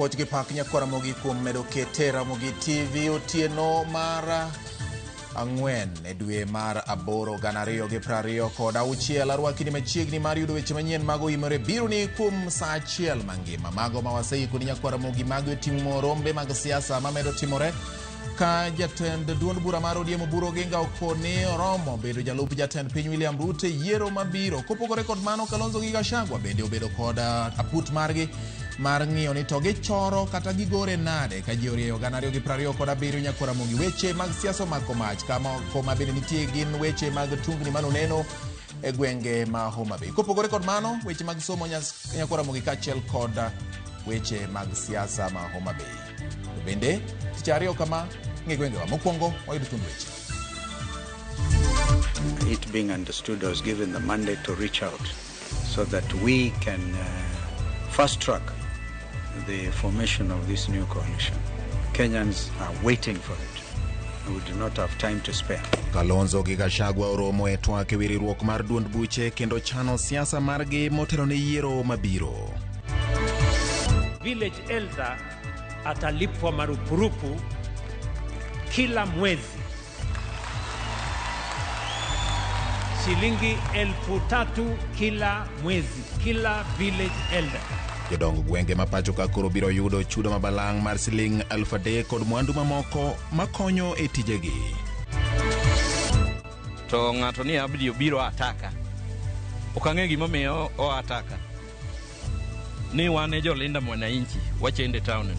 Puoch gi pak nyakwar Ramogi kuom medo kete Ramogi TV otieno mar ang'wen e dwe mar aboro 2026. Arwaki ni machiegni mar yudo weche manyien mag oimore biro ni kuom saa achiel mangima. Mago ma waseiko ni nyakwar Ramogi mago oting'o rombe mag siasa mamedo timore ka jatend duond bura mar ODM Oburu Oginga okoni oromo bedo jalup jatend piny William Ruto e yiero mabiro. Kopogore kod mano, Kalonzo gi Gachagua bende obedo kod aput margi mar ng'iyo ni to gichoro kata gigore nade ka ji orieyo 2027. Nyakwar Ramogi, weche mag siasa omako mach kama koma bende nitie gin weche mag tungni manoneno e gwenge ma Homa Bay. Kopogore kod mano, weche mag somo nyakwar Ramogi kaachiel kod weche mag siasa ma Homa Bay. To bende tich ariyo kama ng'e gwengewa mokwongo wayudo thuond weche. It being understood, I was given the mandate to reach out so that we can fast track the formation of this new coalition. Kenyans are waiting for it. We do not have time to spare. Kalonzo gi Gachagua oromo e twak e wi riwruok mar duond buche kendo chano siasa margi motelo ne yiero mabiro. Village elder atalipwa marupurupu kila mwezi shilingi 3,000 kila mwezi, kila village elder. Jodong gwenge ma pacho ka koro biro yudo chudo mabalang' mar siling 3,000 kod mwandu mamoko makonyo e tijegi. To ng'ato ni Abdi obiro ataka. Ok ang'e gimomiyo o ataka. Ni wan e jolinda mwananchi wachende town.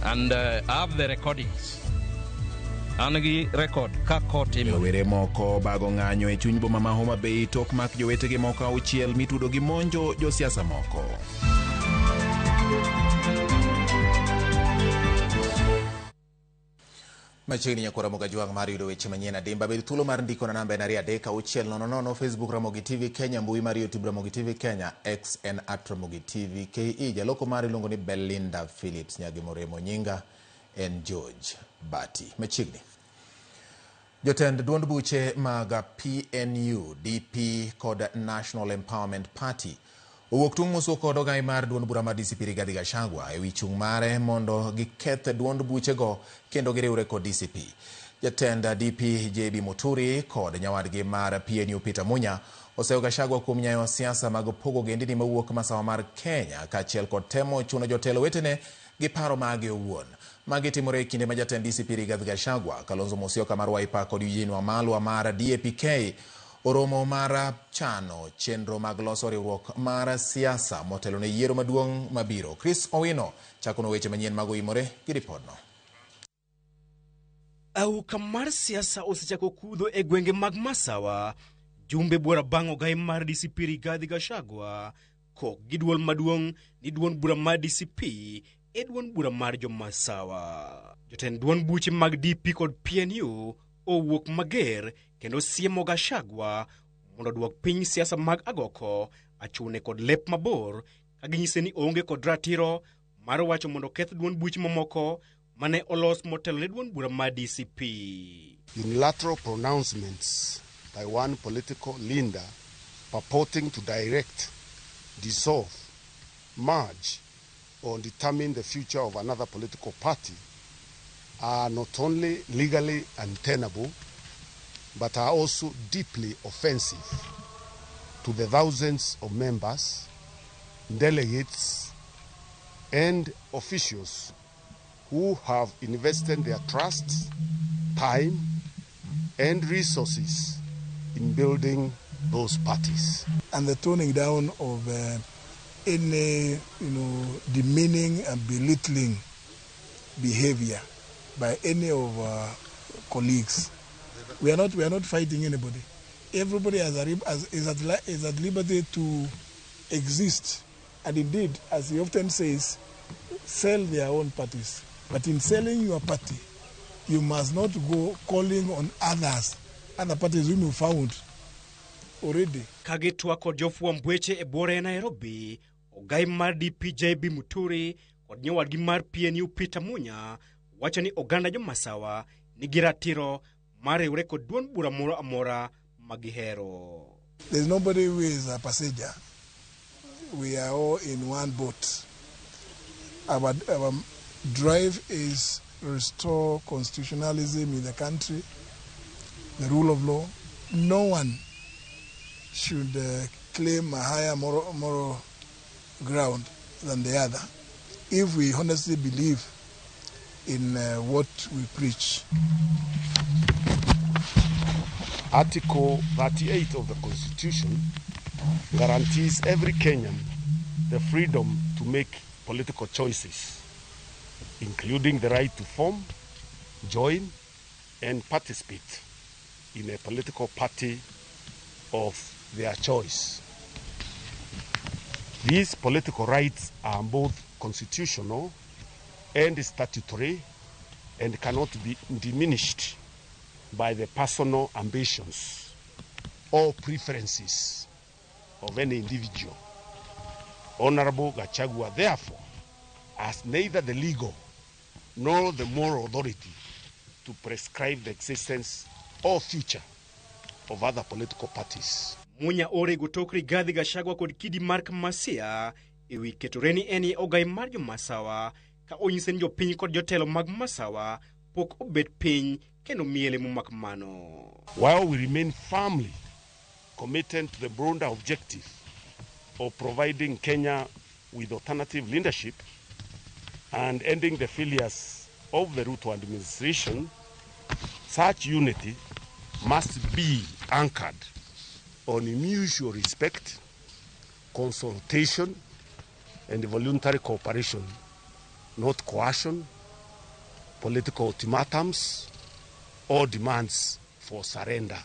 And I have the recordings. An gi record ka kotimo. Rowere moko bago ng'anyo e chuny boma ma Homa Bay tok mak jowetegi moko auchiel mitudo gi monjo josiasa moko. Machiegni nyakwar Ramogi Ajwang' mar yudo weche manyien adimba. Bed thuolo mar ndiko na namba en 23600, Facebook Ramogi TV Kenya, mbui mar YouTube Ramogi TV Kenya, X en at Ramogi TV KE. Jaloko mar iluongo ni Belinda Phillips Nyagimoremo, nyinga en George Bati. Machiegni. Jotend duond buche mag PNU, DP kod National Empowerment Party owuok tung' mosuo kod ogai mar duond bura mar DCP Rigathi Gachagua ewi chung' mare mondo giketh duond buchego kendo giriwre kod DCP. Jatend DP JB Muturi kod nyawadgi mar PNU Peter Munya oseyo Gachagua kuom nyayo siasa mag pogo ogendini mawuok masawa mar Kenya kaachiel kod temo chuno jotelo wetene gi paro mage owuon. Magi timore e kinde ma jatend DCP Rigathi Gachagua, Kalonzo Musyoka mar Wiper kod Eugene Wamalwa mar DAP-K oromo mar chano chenro mag loso riwruok mar siasa motelo ne yiero maduong' mabiro. Chris Owino chakono weche manyien mag oimore gi ripodno. Auka mar siasa osechako kudho e gwenge mag Masawa. Jumbe buora bang' ogai mar DCP Rigathi Gachagua kok gi duol maduong' ni duond bura mar DCP e duond bura mar jo-Masawa. Jotend duond buche mag DP kod PNU owuok mager kendo siemo Gachagua mondo oduok piny siasa mag agoko, achune kod lep mabor ka ginyise ni oonge kod ratiro mar wacho mondo oketh duond buche mamoko mane olos motelo ne duond bura mar DCP. Unilateral pronouncements by one political leader purporting to direct, dissolve, merge, or determine the future of another political party are not only legally untenable, but are also deeply offensive to the thousands of members, delegates, and officials who have invested their trust, time, and resources in building those parties. And the toning down of any, demeaning and belittling behavior by any of our colleagues. We are not fighting anybody. Everybody is at liberty to exist, and indeed, as he often says, sell their own parties. But in selling your party, you must not go calling on others, other parties whom you found already. Kagitwa kod jofwamb weche e buore Nairobi, ogai mar DP JB Muturi kod nyawadgi mar PNU Peter Munya wacho ni oganda jo-Masawa nigi ratiro mar riwre kod duond bura moro amora ma gihero. There's nobody who is a passenger. We are all in one boat. Our drive is restore constitutionalism in the country, the rule of law. No one should claim a higher moral ground than the other, if we honestly believe in what we preach. Article 38 of the Constitution guarantees every Kenyan the freedom to make political choices, including the right to form, join, and participate in a political party of their choice. These political rights are both constitutional and statutory and cannot be diminished by the personal ambitions or preferences of any individual. Honorable Gachagua, therefore, has neither the legal nor the moral authority to prescribe the existence or future of other political parties. Munya orego tok Rigathi Gachagua kod kidi mar Masia ewi keto ni en ogai mar jomasawa ka onyiso ni jopiny kod jotelo mag Masawa pok obet piny kendo miele momak mano. While we remain firmly committed to the broader objective of providing Kenya with alternative leadership and ending the failures of the Ruto administration, such unity must be anchored on mutual respect, consultation, and voluntary cooperation, not coercion, political ultimatums, or demands for surrender.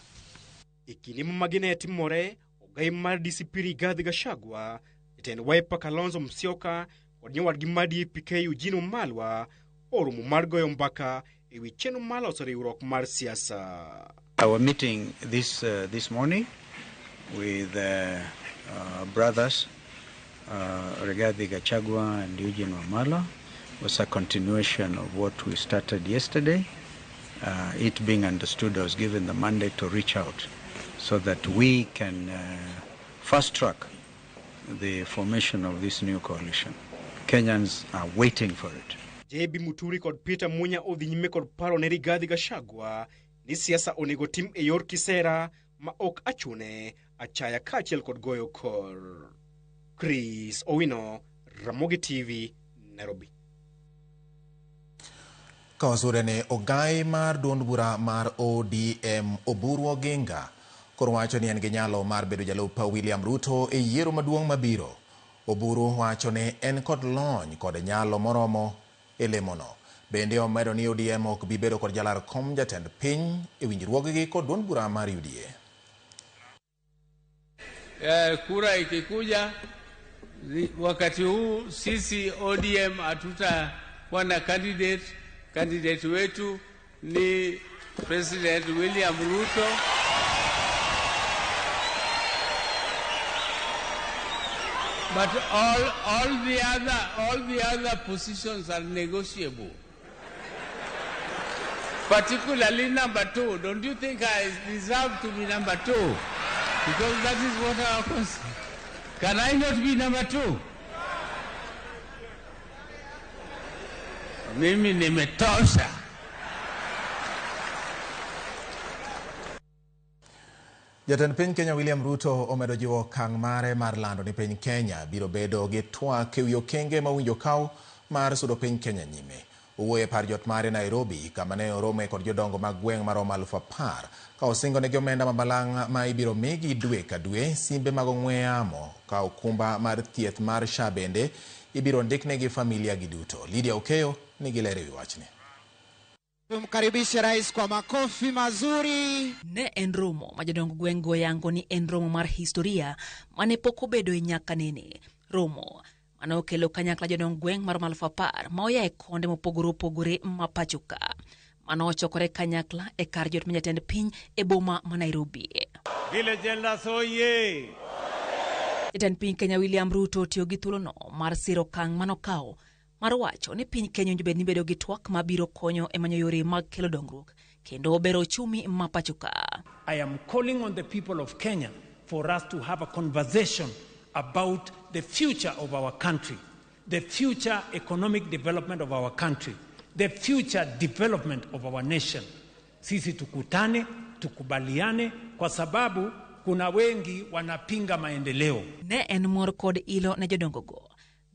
E kinde ma ne timore, ogai mar DCP Rigathi Gachagua, jatend Wiper Kalonzo Musyoka kod nyawadgi mar DAP-K Eugene Wamalwa oromo mar goyo mbaka ewi chenro mar loso riwruok mar siasa. Our meeting this morning with brothers Rigathi Gachagua and Eugene Wamalwa was a continuation of what we started yesterday. It being understood, I was given the mandate to reach out so that we can fast track the formation of this new coalition. Kenyans are waiting for it. JB Muturi kod Peter Munya odhi nyime kod paro ne Rigathi Gachagua ni siasa onego tim e yor kisera ma ok achune achaya kaachiel kod goyo kor. Chris Owino, Ramogi TV, Nairobi. Ka wasure ne ogai mar duond bura mar ODM Oburu Oginga koro wacho ni en gi nyalo mar bedo jalup William Ruto e yiero maduong' mabiro. Oburu wacho ni en kod lony kod nyalo moromo e lemono. Bende omedo ni ODM ok bi bedo kod jalar kom jatend piny e winjruoggi kod duond bura mar UDA. Kura ikikuja wakati huu sisi ODM hatutakuwa na candidate. Candidate wetu ni President William Ruto. But all the other positions are negotiable. Particularly number 2. Don't you think I deserve to be number 2? Because that is what our concern. Can I not be number 2? Mimi nimetosha. Jatend piny Kenya William Ruto omedo jiwo okang' mare mar lando ni piny Kenya biro bedo gi twak ewi okenge ma owinjo kaw mar sudo piny Kenya nyime. Owuoyo e par jot mare Nairobi kama ne orome kod jodongo mag gweng' maromo 10,000 ka osingo negi omenda ma balang' ma ibiro migi dwe ka dwe, simbe mag ong'we yamo ka okumba mar thieth mar SHA bende ibiro ndiknegi familia gi duto. Lydia Okeyo nigi ler ewi wachni. Tumkaribishe rais kwa makofi mazuri. Ne en romo ma jodong gweng' go yango ni en romo mar historia mane pok obedo e nyaka nene. Romo mane okelo kanyakla jodong gweng' maromo 10,000 ma oya e konde mopogore opogore ma pacho ka. Mane ochokore kanyakla e kar jot ma jatend piny e boma ma Nairobi. Village elders oye! Jatend piny Kenya William Ruto otiyo gi thuolono mar siro okang' manokawo mar wacho ni piny Kenya owinjo bed ni bedo gi twak mabiro konyo e manyo yore mag kelo dongruok kendo bero uchumi ma pacho ka. I am calling on the people of Kenya for us to have a conversation about the future of our country. the future economic development of our country, the future development of our nation. Sisi tukutane, tukubaliane, kwa sababu kuna wengi wanapinga maendeleo. Ne en mor kod ilo ne jodongogo.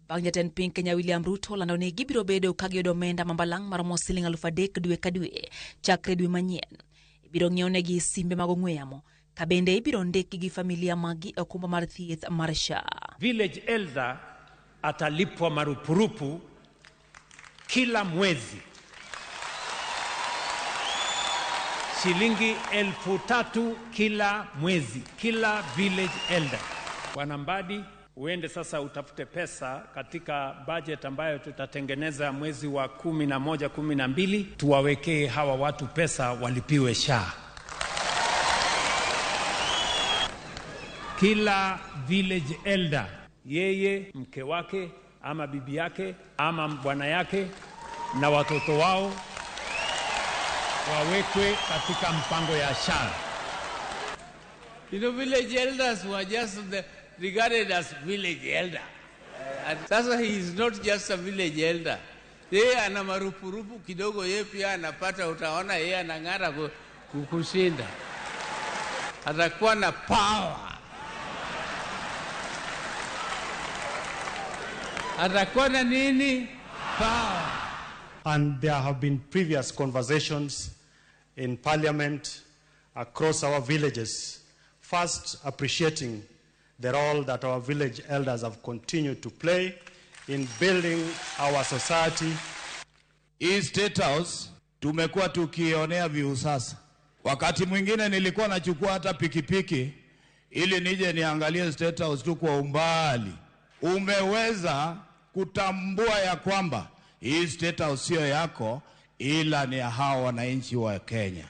Bang' jatend piny Kenya William Ruto lando ni gibiro bedo ka giyudo omenda ma balang' maromo siling 3,000 dwe ka dwe chakre dwe manyien. Ibiro ng'iewnegi simbe mag ong'we yamo ka bende ibiro ndikgi gi familia maggi e okumba mar thieth mar SHA. Village elder atalipwa marupurupu kila mwezi shilingi 3,000 kila mwezi, kila village elder. Bwana Mbadi, uende sasa utafute pesa katika budget ambayo tutatengeneza mwezi wa 11, 12, tuwawekee hawa watu pesa walipiwe SHA. Kila village elder, yeye, mke wake, ama bibi yake, ama bwana yake na watoto wao wawekwe katika mpango ya SHA. You know, village elders were just regarded as village elder. And sasa he is not just a village elder. Yeye ana marupurupu kidogo, yeye pia anapata, utaona yeye anang'ara kukushinda. Atakuwa na power. Atakuwa na nini? Power. And there have been previous conversations in parliament across our villages, first appreciating the role that our village elders have continued to play in building our society. Hii State House tumekuwa tukionea viusasa. Wakati mwingine nilikuwa nachukua hata pikipiki ili nije niangalie State House tu kwa umbali. Umeweza kutambua ya kwamba hii State House sio yako, ila ni hao wananchi wa Kenya.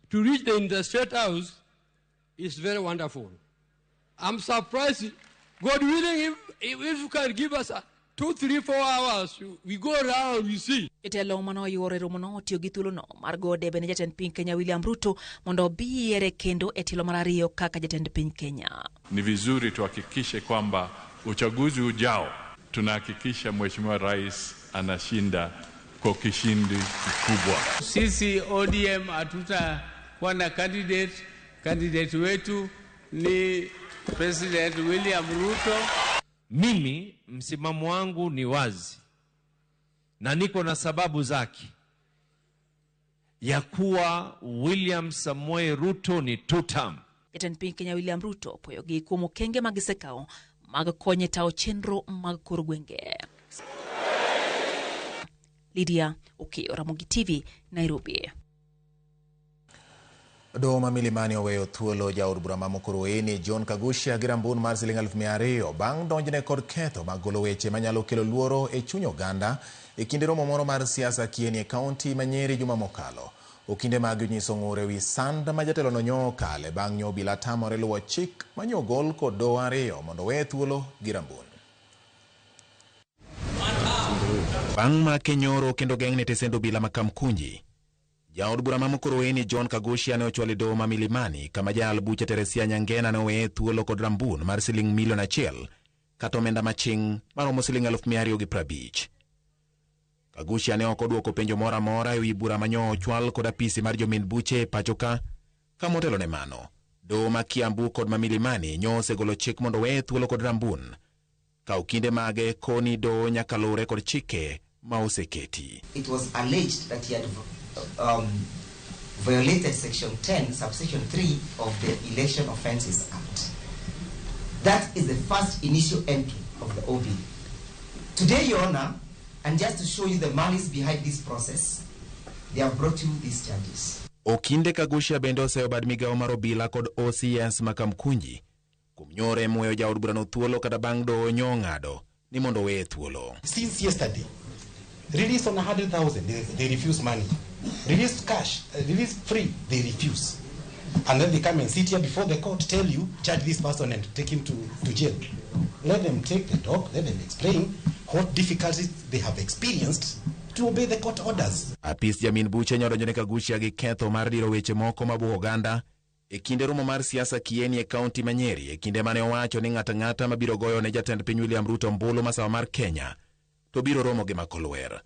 To reach the State House is very wonderful. I'm surprised. God willing, if you can give us 2, 3, 4 hours, we go around, we see. Jotelo mane oyuoro e romono otiyo gi thuolono mar goyo debe ne jatend piny Kenya William Ruto mondo obi yiere kendo e tielo mar ariyo kaka jatend piny Kenya. Ni vizuri tuhakikishe kwamba uchaguzi ujao tunahakikisha Mheshimiwa Rais anashinda kwa kishindi kikubwa. Sisi ODM hatutakuwa na candidate. Candidate wetu ni President William Ruto. Mimi msimamo wangu ni wazi na niko na sababu zake ya kuwa William Samoei Ruto ni two term. Jatend piny Kenya William Ruto poyogi kuom okenge ma gisekawo mag konye tayo chenro mag kor gwenge. Lydia Okeyo, Ramogi TV, Nairobi. Doho ma Milimani oweyo thuolo jaod bura ma Mukurweini John Kaguchia gi rambun mar siling 200,000 bang' donjne kod ketho mag golo weche manyalo kelo luoro e chuny oganda e kinde romo moro mar siasa Kieni e kaunti ma Nyeri juma mokalo. Okinde mag onyiso ng'ur ewi sand ma jatelono nyo okale bang' nyo obila tamore luwo chik ma nyo ogol kod doho ariyo mondo oweye thuolo gi rambun. Bang' make nyoro kendo geng'ne tesend obila ma Kamkunji, jaod bura ma Mukurweini John Kaguchia ne ochwalo e doho ma Milimani kama jayal bucha Teresia Nyangena ne oweye thuolo kod rambun mar siling 1 milion kata omenda maching' maromo siling 250,000. Kaguchia ne ok odwoko penjo moro amora ewi bura ma nyo ochwal kod apisi mar jomin buche e pacho ka motelo ne mano. Doho ma Kiambu kod ma Milimani nyo osegolo chik mondo oweye thuolo kod rambun ka okinde mage koni doho nyaka luwre kod chike ma oseketi. It was alleged that he had violated Section 10, Subsection 3 of the Election Offences Act. That is the first initial entry of the OB. Today, Your Honor, and just to show you the malice behind this process, they have brought you these charges. Okinde Kaguchia bende oseyo bad migawo mar obila kod OCS ma Kamkunji kuom nyore muweyo jaod burano thuolo kata bang' doho nyo ng'ado ni mondo oweye thuolo. Since yesterday, release on 100,000, they refuse money. Release cash, release free, they refuse. And then they come and sit here before the court, tell you, charge this person and take him to jail. Let them take the dog, let them explain what difficulties they have experienced to obey the court orders. Apis jamin buche nyodonjone Kaguchia gi ketho mar diro weche moko mabuogo oganda e kinde romo mar siasa Kieni e kaunti ma Nyeri e kinde mane owacho ni ng'ato ang'ata mabiro goyo ne jatend piny William Ruto ombulu masawa mar Kenya to biro romo gi makolwer.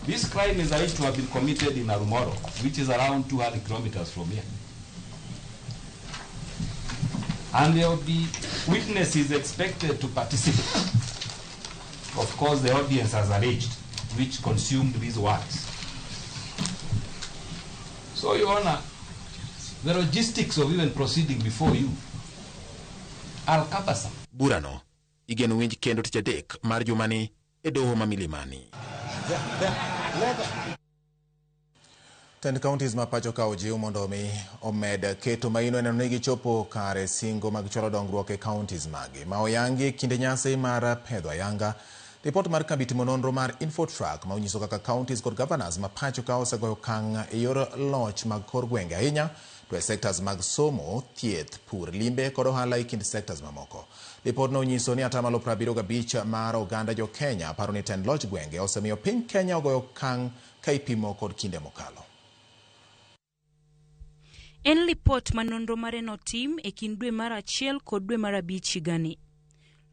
This crime is alleged to have been committed in Arumoro, which is around 200 kilometers from here. And there will be witnesses expected to participate. Of course, the audience has alleged, which consumed these works. So, Your Honor, the logistics of even proceeding before you are cumbersome. Burano igeno winj kendo tich adek mar jumani e doho ma Milimani. Tend counties ma pacho ka ojiw mondo omi omed keto maino e neno ni gichopo kare singo mag chwalo dongruok e counties magi. Ma oyangi kinde nyasi mar pedho ayanga ripot mar kambi timo nonro mar Infotrack ma onyiso kaka counties kod governors ma pacho ka osegoyo okang' e yor loch mag kor gwenge ahinya to e sectors mag somo, thieth, pur, limbe kod ohala e kind sectors mamoko. Ripodno onyiso ni atamalo 75 mar oganda jo Kenya paro ni tend loch gwenge osemiyo piny Kenya ogoyo okang' ka ipimo kod kinde mokalo. En lipot ma nonro mare notim e kind dwe mar achiel kod dwe mar abich higani.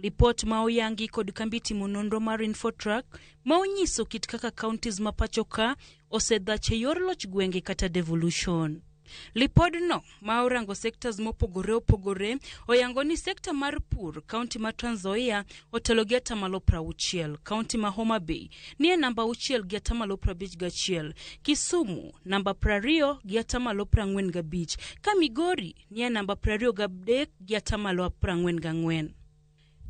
Lipot ma oyangi kod kambi timo nonro mar Infotrack ma onyiso kit kaka counties ma pacho ka osedhach e yor loch gwenge kata devolution. Lipodno ma orango sectors mopogore opogore oyango ni sekta mar pur kaunti ma Trans Nzoia otelo gi atamalo 60, kaunti ma Homa Bay nie namba 6 gi atamalo 51, Kisumu namba 20 gi atamalo 45, ka Migori nie namba 23 gi atamalo 44.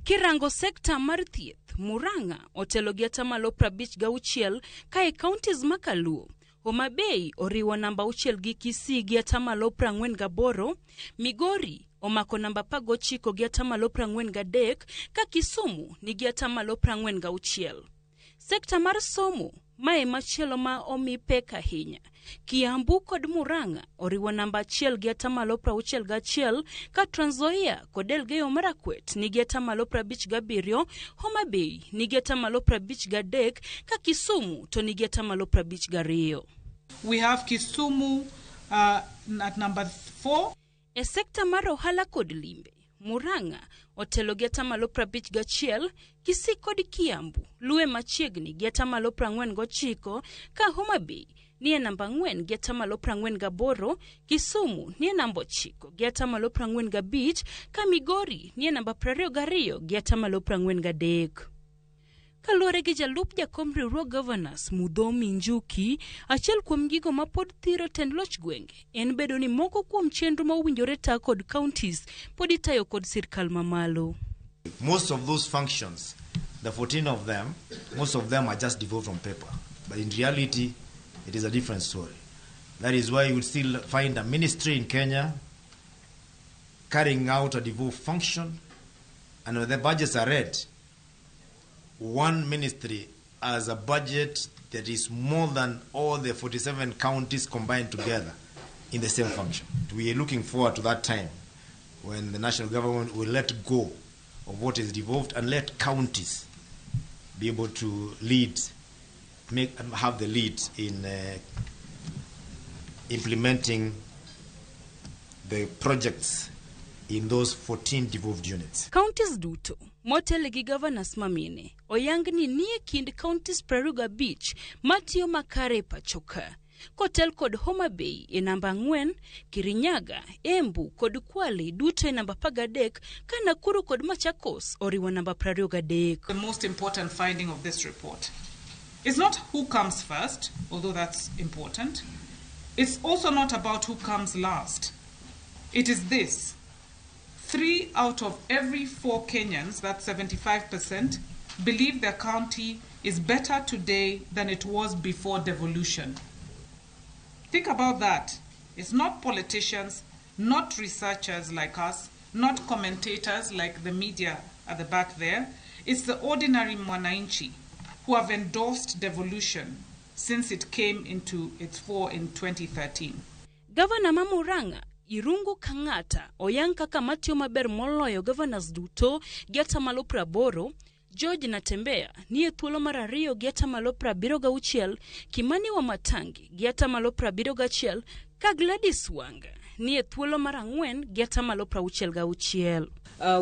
Kirango sekta mar thieth, Murang'a otelo gi atamalo 56 ka e counties ma Kaluo, Homa Bay oriwo namba 6 gi Kisii gi atamalo 48, Migori omako namba 19 gi atamalo 43 ka Kisumu nigi atamalo 46. Sekta mar somo mae machielo ma omi pek ahinya. Kiambu kod Murang'a oriwo namba 1 gi atamalo 61 ka Trans Nzoia kod Elgeyo Marakwet nigi atamalo 57, Homa Bay nigi atamalo 53 ka Kisumu to nigi atamalo 52. We have Kisumu at number 4. E sekta mar ohala kod limbe, Murang'a otelo gi atamalo 51, Kisii kod Kiambu luwe machiegni gi atamalo 49 ka Homa Bay nie namba 4 gi atamalo 48, Kisumu nie namba 9 gi atamalo 45 ka Migori nie namba 22 gi atamalo 43. Kaluwore gi jalup jakom riwruog Governors Muthomi Njuki, achiel kuom gigo ma pod thiro tend loch gwenge en bedo ni moko kuom chenro ma owinjore ta kod counties pod itayo kod sirkal mamalo. Most of those functions, the 14 of them, most of them are just devolved on paper. But in reality, it is a different story. That is why you would still find a ministry in Kenya carrying out a devolved function, and when the budgets are read, one ministry has a budget that is more than all the 47 counties combined together in the same function. We are looking forward to that time when the national government will let go of what is devolved and let counties be able to lead, have the lead in implementing the projects in those 14 devolved units. Counties duto motelo gi governors mamine oyang ni nie kind counties 25 matiyo makare pacho ka. Kotel kod Homa Bay e namba 4, Kirinyaga, Embu kod Kwale duto e namba 13 ka Nakuru kod Machakos oriwo namba 23. The most important finding of this report is not who comes first, although that's important. It's also not about who comes last. It is this. 3 out of every 4 Kenyans, that's 75%, believe their county is better today than it was before devolution. Think about that. It's not politicians, not researchers like us, not commentators like the media at the back there. It's the ordinary mwananchi who have endorsed devolution since it came into its fore in 2013. Governor ma Murang'a Irungu Kang'ata oyang kaka matiyo maber moloyo governors duto gi atamalo 80, George Natembeya nie thuolo mar 2 gi atamalo 76, Kimani Wamatangi gi atamalo 71, ka Gladys Wanga nie thuolo mar 4 gi atamalo 66.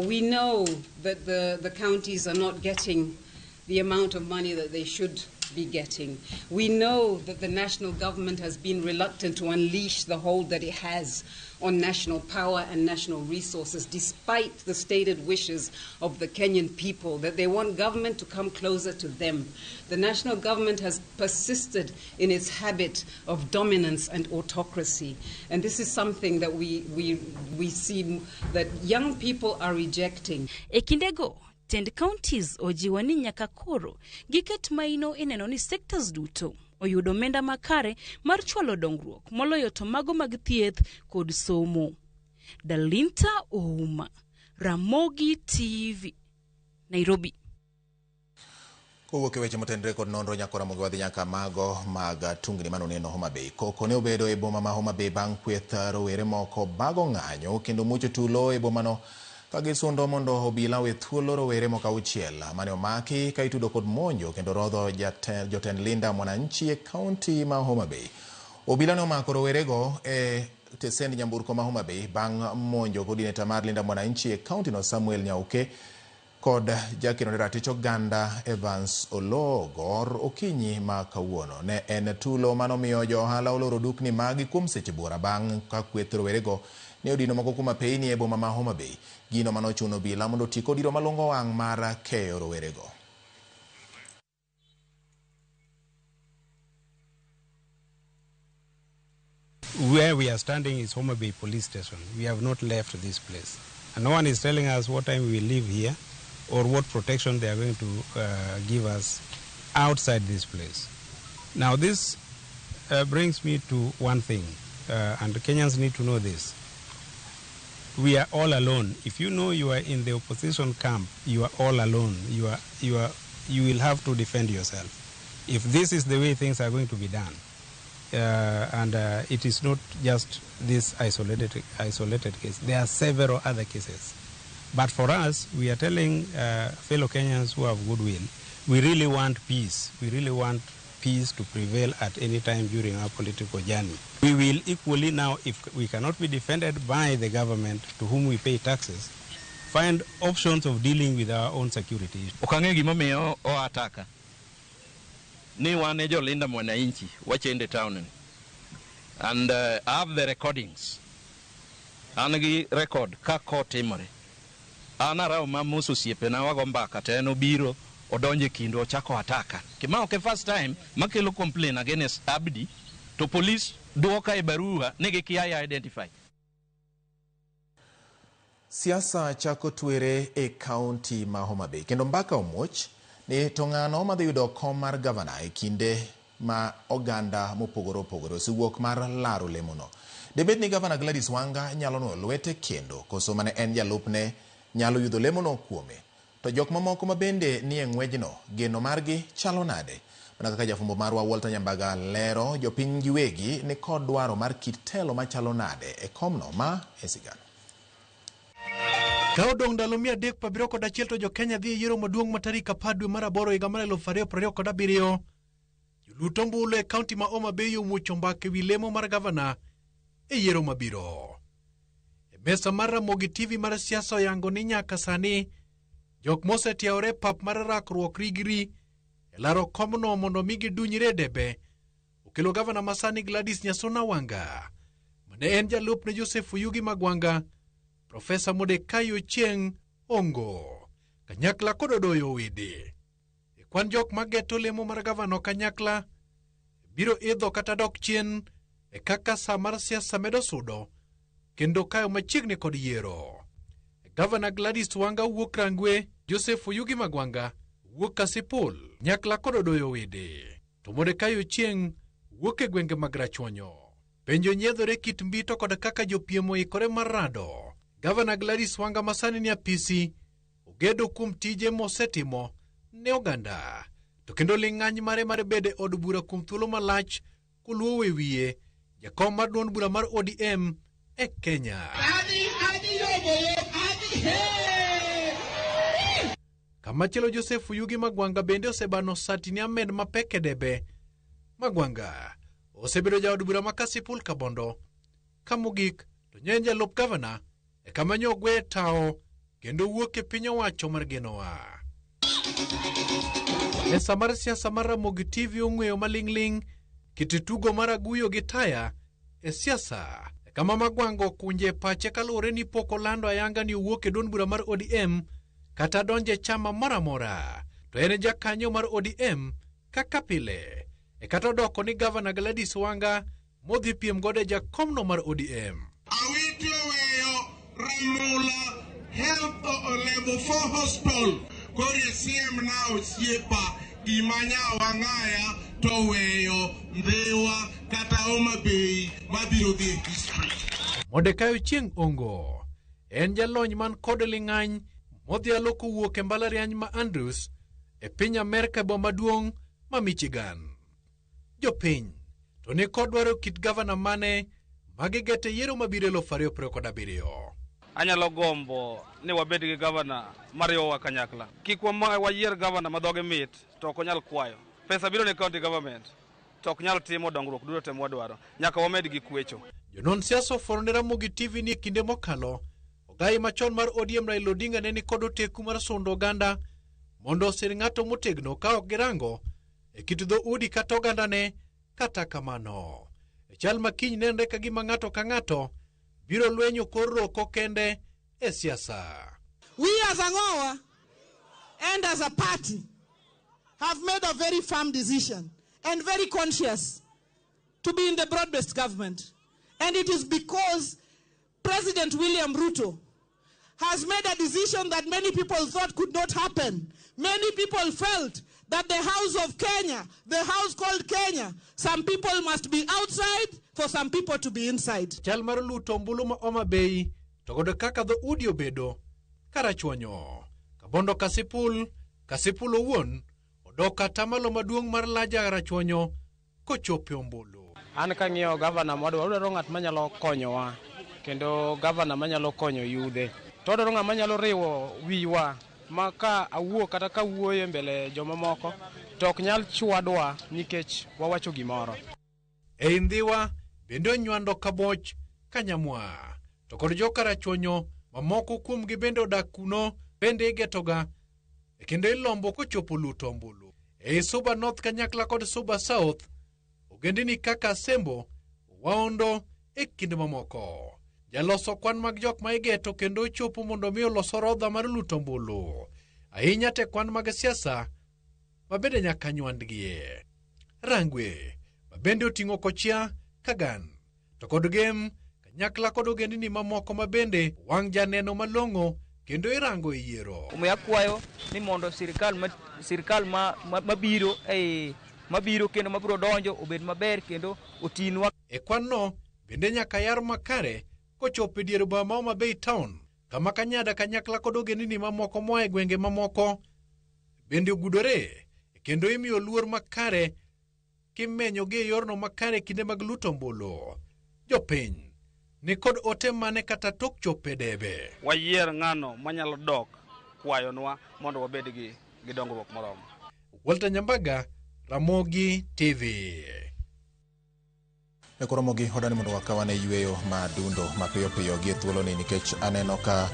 We know that the counties are not getting the amount of money that they should be getting. We know that the national government has been reluctant to unleash the hold that it has on national power and national resources, despite the stated wishes of the Kenyan people that they want government to come closer to them. The national government has persisted in its habit of dominance and autocracy. And this is something that we see that young people are rejecting. E kindego, tend counties ojiwo ni nyaka koro giket maino e neno ni sectors duto oyudo omenda makare mar chwalo dongruok moloyo to mago mag thieth kod somo. Dalinta Ouma, Ramogi TV, Nairobi. Kowuok e weche motenore kod nonro nyaka Ramogi wadhi nyaka mago mag tungni manoneno Homa Bay. Koko ne obedo e boma ma Homa Bay bang' kweth rowere moko bago ng'anyo kendo muocho tulo e bomano ka gisundo mondo obila owe thuolo rowere moko auchiel mane omaki ka itudo kod monjo kendo rodho jotend Linda Mwananchi e kaunti ma Homa Bay. Obila ne omako rowerego e tesend nyamburko ma Homa Bay bang' monjo coordinator mar Linda Mwananchi e kaunti no Samuel Nyauke kod jakeno ne ratich oganda Evans Ologor okinyi ma kawuono. Ne en tulo manomiyo jo ohala oloro dukni magi kuom seche buora bang' ka kweth rowerego ne odino moko kuom apeyni e boma ma Homa Bay. Gino manochuno obila mondo oti kod iro malongo wang' mar keyo rowerego. Where we are standing is Homa Bay Police Station. We have not left this place. And no one is telling us what time we leave here or what protection they are going to give us outside this place. Now this brings me to one thing, and Kenyans need to know this. We are all alone. If you know you are in the opposition camp, you are all alone. You will have to defend yourself. If this is the way things are going to be done, and it is not just this isolated case. There are several other cases. But for us, we are telling fellow Kenyans who have goodwill, we really want peace. We really want peace to prevail at any time during our political journey. We will equally now, if we cannot be defended by the government to whom we pay taxes, find options of dealing with our own security. Ok ang'eyo gimomiyo o ataka ni wan e jolinda mwananchi wachende town ni. And I have the recordings. An gi record ka kotimore. An arawo ma mos osiepena wago mbaka to en obiro odonjo e kindwa ochako ataka. Kima ok e first time makelo complain against Abdi to police duoka e barua ni gikia identify. Siasa chako twere e kaunti ma Homa Bay kendo mbaka omuoch ni to ng'ano madhi yudo kom mar gavana e kinde ma oganda mopogore opogore osewuok mar laro lemono. Debed ni gavana Gladys Wanga nyalo nuoyo lwete kendo koso mane en jalupne nyalo yudo lemono kuome. To jok mamoko ma bende ni e ng'wejno geno margi chalo nade? Mana kaka jafwambo marwa Walter Nyambaga lero, jopiny giwegi ni kod dwaro mar kit telo machalo nade e komno ma e sigana. Ka odong' ndalo 371 to jo-Kenya dhi e yiero maduong' ma tarik 10 dwe mar aboro higa mar 2027. Jolut ombulu e kaunti ma Homa Bay omuocho mbaka ewi lemo mar gavana e yiero mabiro. E mesa mar Ramogi TV mar siasa oyango ni nyaka sani jok mosetiewore e pap mar rakruok rigri e laro komno mondo mi gidunyre e debe okelo gavana masani Gladys Nyasona Wanga mane en jalupne Joseph Oyugi Magwanga, Profesa Mordecai Ochieng' Ongo, kanyakla kod Odoyo Owidi. E kwan jok mageto lemo mar gavana kanyakla biro idho kata dok chien e kaka sa mar siasa medo sudo kendo kayo machiegni kod yiero. Gavana Gladys Wanga wuok Rangwe, Joseph Oyugi Magwanga wuok Kasipul, nyakla kod Odoyo Owidi. To Mordecai Ochieng' wuok e gwenge mag Rachuonyo. Penjo nyiedhore kit mbito kod kaka jopiem oikore mar rado. Gavana Gladys Wanga masani ni apisi ogedo kuom tije mosetimo ne oganda. To kendo ling'any mare mar bedo e od bura kuom thuolo malach koluwo e wiye jakom mar duond bura mar ODM e Kenya. Kamachielo Joseph Oyugi Magwanga bende osebano sati ni Ahmed mapek e debe. Magwanga osebedo jaod bura ma Kasipul Kabondo. Ka mogik to nye en jalup gavana e kama nyo ogwe tao kendo wuok e piny owacho mar Genoa. Mesa mar siasa mar Ramogi TV ong'weyo maling'ling' kit tugo mar aguyo gi taya e siasa kama Magwango okunje pache kaluwore ni pok olando ayanga ni owuok e duond bura mar ODM kata donjo e chama moro amora. To en jakanyo mar ODM kaka pile e kata odoko ni gavana Gladys Wanga modhi piem godo e jakomno mar ODM. Awiti oweyo Ramula Health Level 4 Hospital koro isiemna osiepa gima nyawa ng'aya to oweyo Ndhiwa kata Homa Bay mabiro dhi e history. Mordekai Ochieng' Ongo en jalony man kod ling'any modhialo kowuok e mbalariany ma Andrews e piny Amerka e boma maduong' ma Michigan. Jopiny to ni kod dwaro kit gavana mane ma gigete yiero mabiro 2027. Anyalo gombo ni wabed gi gavana mariwowa kanyakla. Kik wayier gavana ma dhoge mit to ok onyal kwayo. Pesa biro ne county government to ok nyal timo dongruok duto te mwadwaro. Nyaka wamed gi kwecho. Jonon siasa ofworo ne Ramogi TV ni e kinde mokalo, ogai machon mar ODM Raila Odinga ne nikod oteku mar sundo oganda mondo osir ng'ato motegno ka ok girango e kit dhoudi kata ogandane. Kata kamano, e chal ma kiny nenre ka gima ng'ato ka ng'ato biro lwenyo kor roko kende e siasa. We as Angowa and as a party have made a very firm decision and very conscious to be in the broad-based government. And it is because President William Ruto has made a decision that many people thought could not happen. Many people felt that the house of Kenya, the house called Kenya, some people must be outside for some people to be inside. Chal mar luto ombulu ma Homa Bay to kod kaka dhoudi obedo karachuonyo. Kabondo Kasipul, Kasipul owuon odok atamalo maduong' mar laja Rachuonyo kochopo e ombulu. An kang'iyo gavana mwadwaro, wadwaro ng'at manyalo konyowa kendo gavana manyalo konyo yudhe. To wadwaro ng'at manyalo riwo wiwa ma ka awuo kata ka wuoyo e mbele jomamoko to ok nyal chwadwa nikech wawacho gimoro. Ei Ndhiwa bende onywando Kaboch, Kanyamwa to kod joka Rachuonyo mamoko kuomgi bende odak kuno bende igetoga kendo ilombo kochopo luto ombulu. Ei Suba North kanyakla kod Suba South, ogendini kaka Asembo, Waondo e kind mamoko. Jaloso kwan mag jok ma igeto kendo ochopo mondo mi olos orodha mar luto ombulu. Ahinya te kwan mag siasa ma bende nyaka nywandgie. Rangwe ma bende oting'o Kochia, Kagan to kod Gem kanyakla kod ogendini mamoko ma bende wang' janeno malong'o kendo irango e yiero. Omiyo akwayo ni mondo sirikal mabiro e mabiro kendo mabiro donjo obed maber kendo otinwa. E kwan no bende nyaka yar makare kochopo e dier boma ma Homa Bay town kama Kanyada kanyakla kod ogendini mamoko moa e gwenge mamoko bende ogudore kendo imiyo luor makare kimenyogi e yorno makare kinde mag luto ombulu. Jopiny ni kod ote mane kata tok chopo e debe. Wayier ng'ano manyalo dok kwayonwa mondo wabed gi dongruok moromo. Walter Nyambaga, Ramogi TV. E koro Ramogi odani mondo wakawane yweyo madundo mapiyo piyo gi e thuoloni nikech aneno ka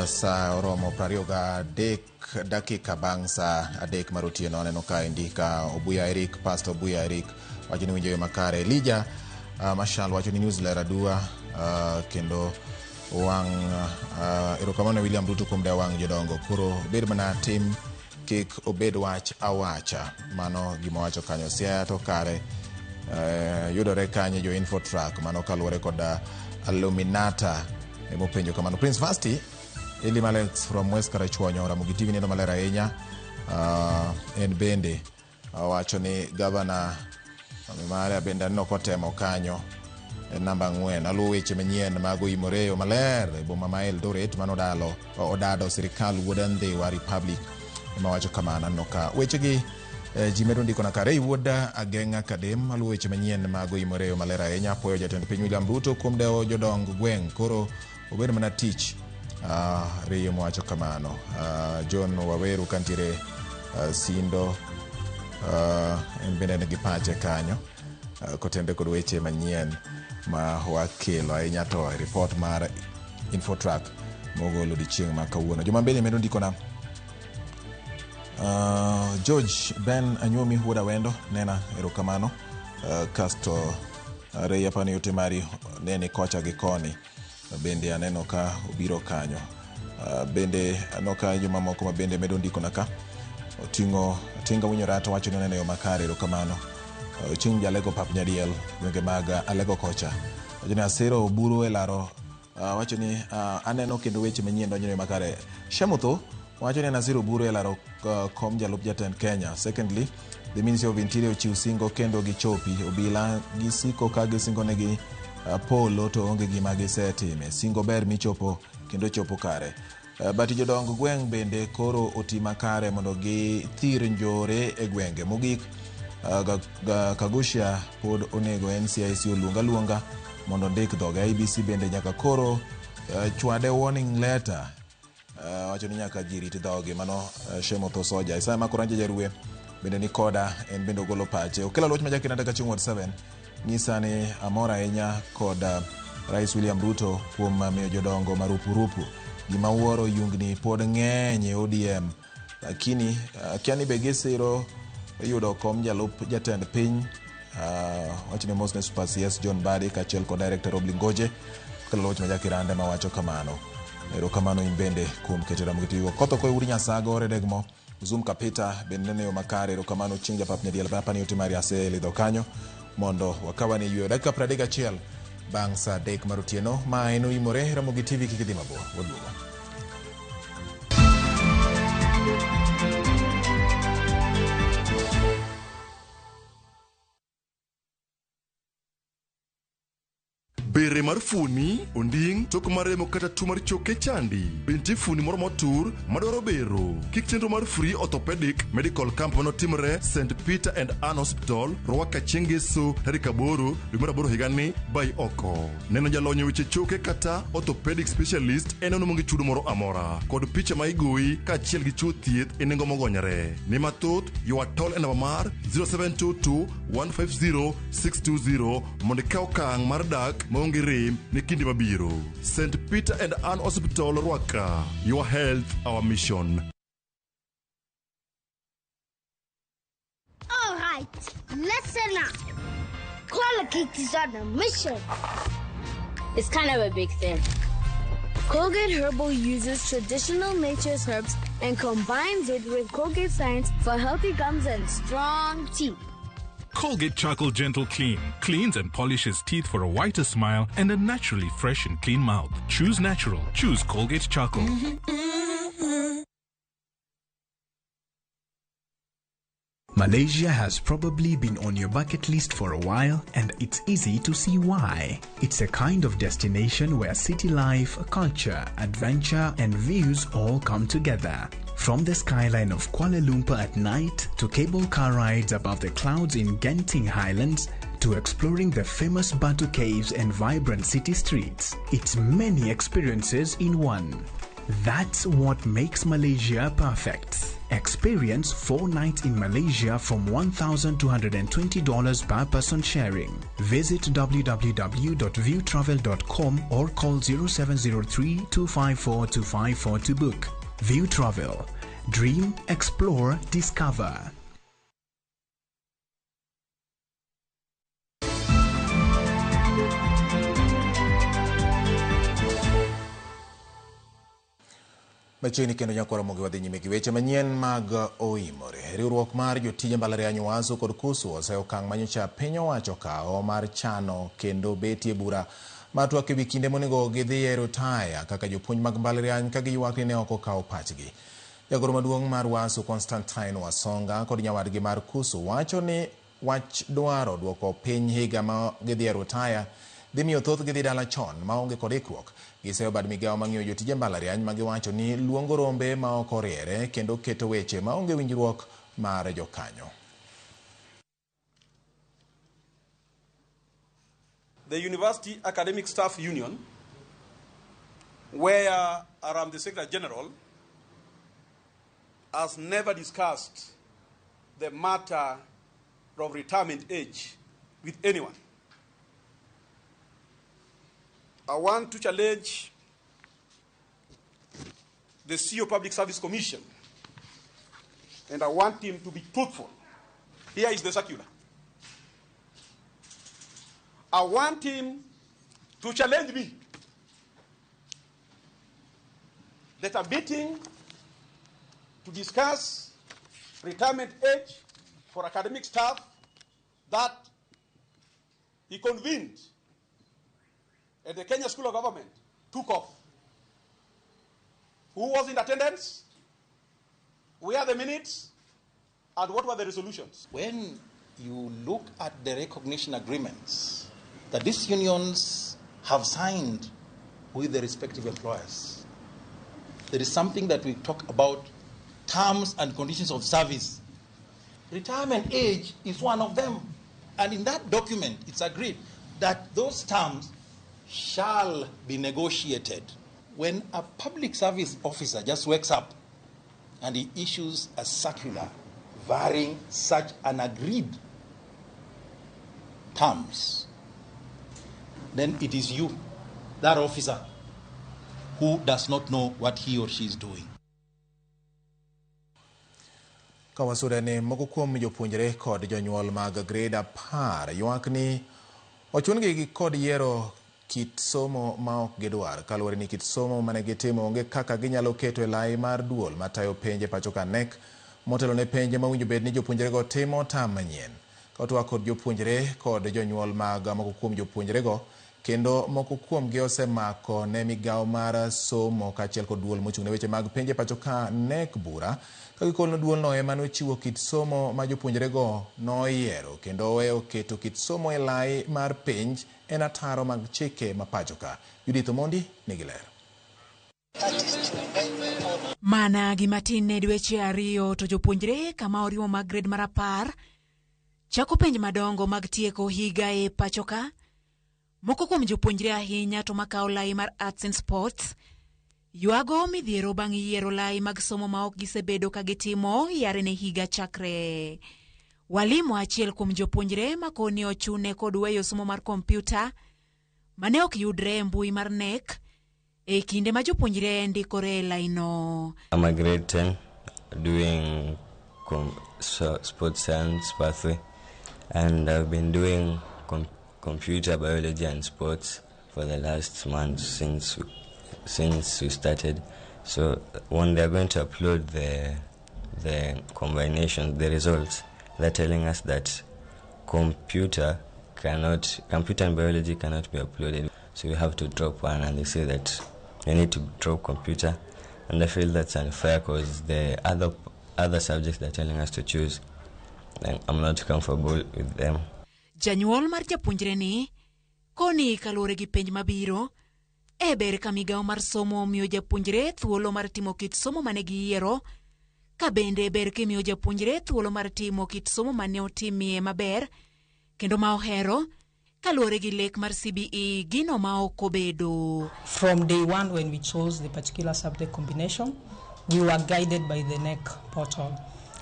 sa oromo 23 dakika bang' sa 3 mar otieno. Aneno ka endi ka Obuya Eric, Pastor Obuya Eric wacho ni winjo yo makare. Elijah Mashal wacho ni news ler adua kendo wang' erokamano William Ruto kuom dewo wang' jodongo. Koro bed mana tim kik obed wach awacha. Mano gima wacho kanyo. Siaya to kare yudore kanye jo Infotrack mano kaluwore kod Illuminata emopenjo kamano. Prince Vasti Elim Alex from West Karachuonyo Ramogi TV neno maler ahinya. En bende owacho ni gavana mare bende aneno kotemo kanyo en namba 4. Aluwo weche manyien mag oimore yo maler e boma ma Eldoret mano odado sirikal wuod Ndhiwa Republic ema wacho kamano. Aneno ka wechegi ji medo ndiko na kare. Wuod Ageng'a Kadem aluwo weche manyien mag oimore yo maler ahinya. Apuoyo jatend piny William Ruto kuom dewo jodong gweng' koro obed mana tich riyo mowacho kamano. John Waweru kantiere Sindo en bende nigi pache kanyo kotenre kod weche manyien ma wakelo ahinya to e report mar Infotrack mogol odiochieng' ma kawuono. Joma bende medo ndikona George Ben Anyuomi wuod Awendo nena erokamano. Kasto Rei apani ote mari nene kocha gi koni bende aneno ka obiro kanyo. Bende aneno ka jomamoko ma bende medo ndikona ka oting'o Tinga Winyorat wacho ni oneno yo makare, erokamano. Chieng' Jalego Pap Nyadiel gwenge mag Alego kocha wacho ni Asero Oburu e laro wacho ni aneno kendo weche manyien donjo e makare. Shemutho wacho ni en Asero Oburu e laro kom jalup jatend Kenya. Secondly, the Ministry of Interior ochiw singo kendo gichopi. Obila gisiko ka gisingo negi polo to onge gima gisetime. Singo ber michopo kendo chopo kare. But jodong gweng' bende koro oti makare mondo githir njore e gwenge. Mogik, Kaguchia pod onego NCIC oluong aluonga mondo ondik dhoge. IEBC bende nyaka koro chwade warning letter. Wacho ni nyaka ji rit dhogi. Mano Shemotho Soja. Isaya Makoranja Jarue bende ni koda, en bende ogolo pache. Okelo loch ma Jakinanda Kachung' Ward 7 nyisa ni amor ahinya kod Rais William Ruto kuom miyo jodongo marupurupu. Gima wuoro yungni pod ng'eny e ODM, lakini akia ni be gisiro yudo kom jalup jatend piny. Wacho ni mos ne Super CS John Mbadi kaachiel kod Director Rob Lingoje. Okelo loch ma Jakirande mawacho kamano. Erokamano in bende kuom keto Ramogi TV. Kotho koe uri Nyasago Redegmo Zoom Kapita bende neno yo makare. Erokamano chieng' japap Nyadiel apani ote mari aselidho kanyo mondo wakawa ni yweyo. Dakika 31 bang' saa 3 mar otieno ma en oimore Ramogi TV kik idhi mabor. Waduogo. Bere mar fuoni, onding', tok mar remo kata tuo mar choke chandi. Be nitie fuoni moro motur madwaro bero? Kik chenro mar Free Orthopedic Medical Camp manotimre St. Peter and Ann Hospital, Ruaka chieng' Ngeso tarik 8 dwe mar 8 higani bai oko. Neno jalony e weche choke kata orthopedic specialist en ono maonge chudo moro amora kod picha ma igoyi kaachiel gi chiwo thieth e nengo mogonyore. Ne mathoth, ywa tol e namba mar 0722 150 620 mondo ikaw okang' mar dak maonge rem ne kinde mabiro. St. Peter and Ann Hospital, Ruaka. Your health, our mission. All right, listen up. Colgate is on a mission. It's kind of a big thing. Colgate Herbal uses traditional nature's herbs and combines it with Colgate science for healthy gums and strong teeth. Colgate Charcoal Gentle Clean cleans and polishes teeth for a whiter smile and a naturally fresh and clean mouth. Choose natural. Choose Colgate Charcoal. Malaysia has probably been on your bucket list for a while, and it's easy to see why. It's a kind of destination where city life, culture, adventure, and views all come together. From the skyline of Kuala Lumpur at night to cable car rides above the clouds in Genting Highlands to exploring the famous Batu Caves and vibrant city streets, it's many experiences in one. That's what makes Malaysia perfect. Experience 4 nights in Malaysia from $1,220 per person sharing. Visit www.viewtravel.com or call 0703 254 254 to book. View Travel. Dream, explore, discover. Machiegni kendo nyakwara Ramogi wadhi nyime gi weche manyien mag oimore. Riwruok mar jotije mbalariany UASU kod KUSU oseyo okang' manyocha piny owacho okawo mar chano kendo betie bura mar twak ewi kinde monego gidhiye rutaya kaka jopuonj mag mbalariany ka giywak ni ne ok okaw pachgi. Jagoro maduong' mar UASU Constantine Wasonga kod nyawadgi mar KUSU wacho ni wach dwaro duoko piny higa ma gidhiye rutaya dhi miyo thothgi dhi dala chon maonge kod ikruok. Giseyo bad migawo mang'iyo jotije mbalariany ma giwacho ni luongo rombe ma ok oriere kendo keto weche maonge winjruok mar jokanyo. The University Academic Staff Union, where I am the Secretary General, has never discussed the matter of retirement age with anyone. I want to challenge the CEO Public Service Commission And I want him to be truthful. Here is the circular. I want him to challenge me that a meeting to discuss retirement age for academic staff that he convened at the Kenya School of Government took off. Who was in attendance? Where are the minutes? And what were the resolutions? When you look at the recognition agreements that these unions have signed with the respective employers, there is something that we talk about terms and conditions of service. Retirement age is one of them. And in that document, it's agreed that those terms shall be negotiated. When a public service officer just wakes up and he issues a circular varying such an agreed terms, then it is you, that officer, who does not know what he or she is doing. Ka wasude ni moko kuom jopuonjre kod jonyuol mag grade 10 ywak ni ochun-gi gi kod yiero kit somo ma ok gidwar kaluwore ni kit somo mane gitimo onge kaka ginyalo keto e lai mar duol matayo penj e pacho ka KNEC motelo ne penj mowinjo bed ni jopuonjrego timo tam manyien. Ka otwak kod jopuonjre kod jonyuol mag moko kuom jopuonjrego kendo moko kuomgi osemako ne migawo mar somo kaachiel kod duol mochung' ne weche mag penj e pacho ka KNEC bura ka gikolo duolno ema nochiwo kit somo ma jopuonjrego noyiero kendo oweyo keto kit somo e lai mar penj en ataro mag chike ma pacho ka. Judith Omondi nigi ler. Mana gimatin ne dweche 2 to jopuonjre kama oriwo mag grade mar 10 chako penj madongo mag tieko higa e pacho ka. Moko kuom jopuonjre ahinya to makawo lai mar arts and sports ywago midhiero bang' yiero lai mag somo ma ok gisebedo ka gitimo yare ne higa chakre. Walimo achiel kuom jopuonjre makoni ochune kod weyo somo mar kompyuta mane ok yudre e mbui mar KNEC e kinde ma jopuonjre ndikore e laino. I'm a grade 10 doing sports science pathway, and I've been doing computer biology and sports for the last month since we started. So when they're going to upload the combination, the results, they're telling us that computer and biology cannot be uploaded. So we have to drop one, and they say that you need to drop computer, and I feel that's unfair because the other subjects they're telling us to choose, and I'm not comfortable with them. Janyuol mar japuonjre ni koni kaluwore gi penj mabiro e ber ka migawo mar somo miyo japuonjre thuolo mar timo kit somo mane giyiero, ka bende ber kimiyo japuonjre thuolo mar timo kit somo mane otimie maber kendo ma ohero kaluwore gi lek mar CBE gino ma ok obedo. From day one when we chose the particular subject combination, we were guided by the KNEC portal.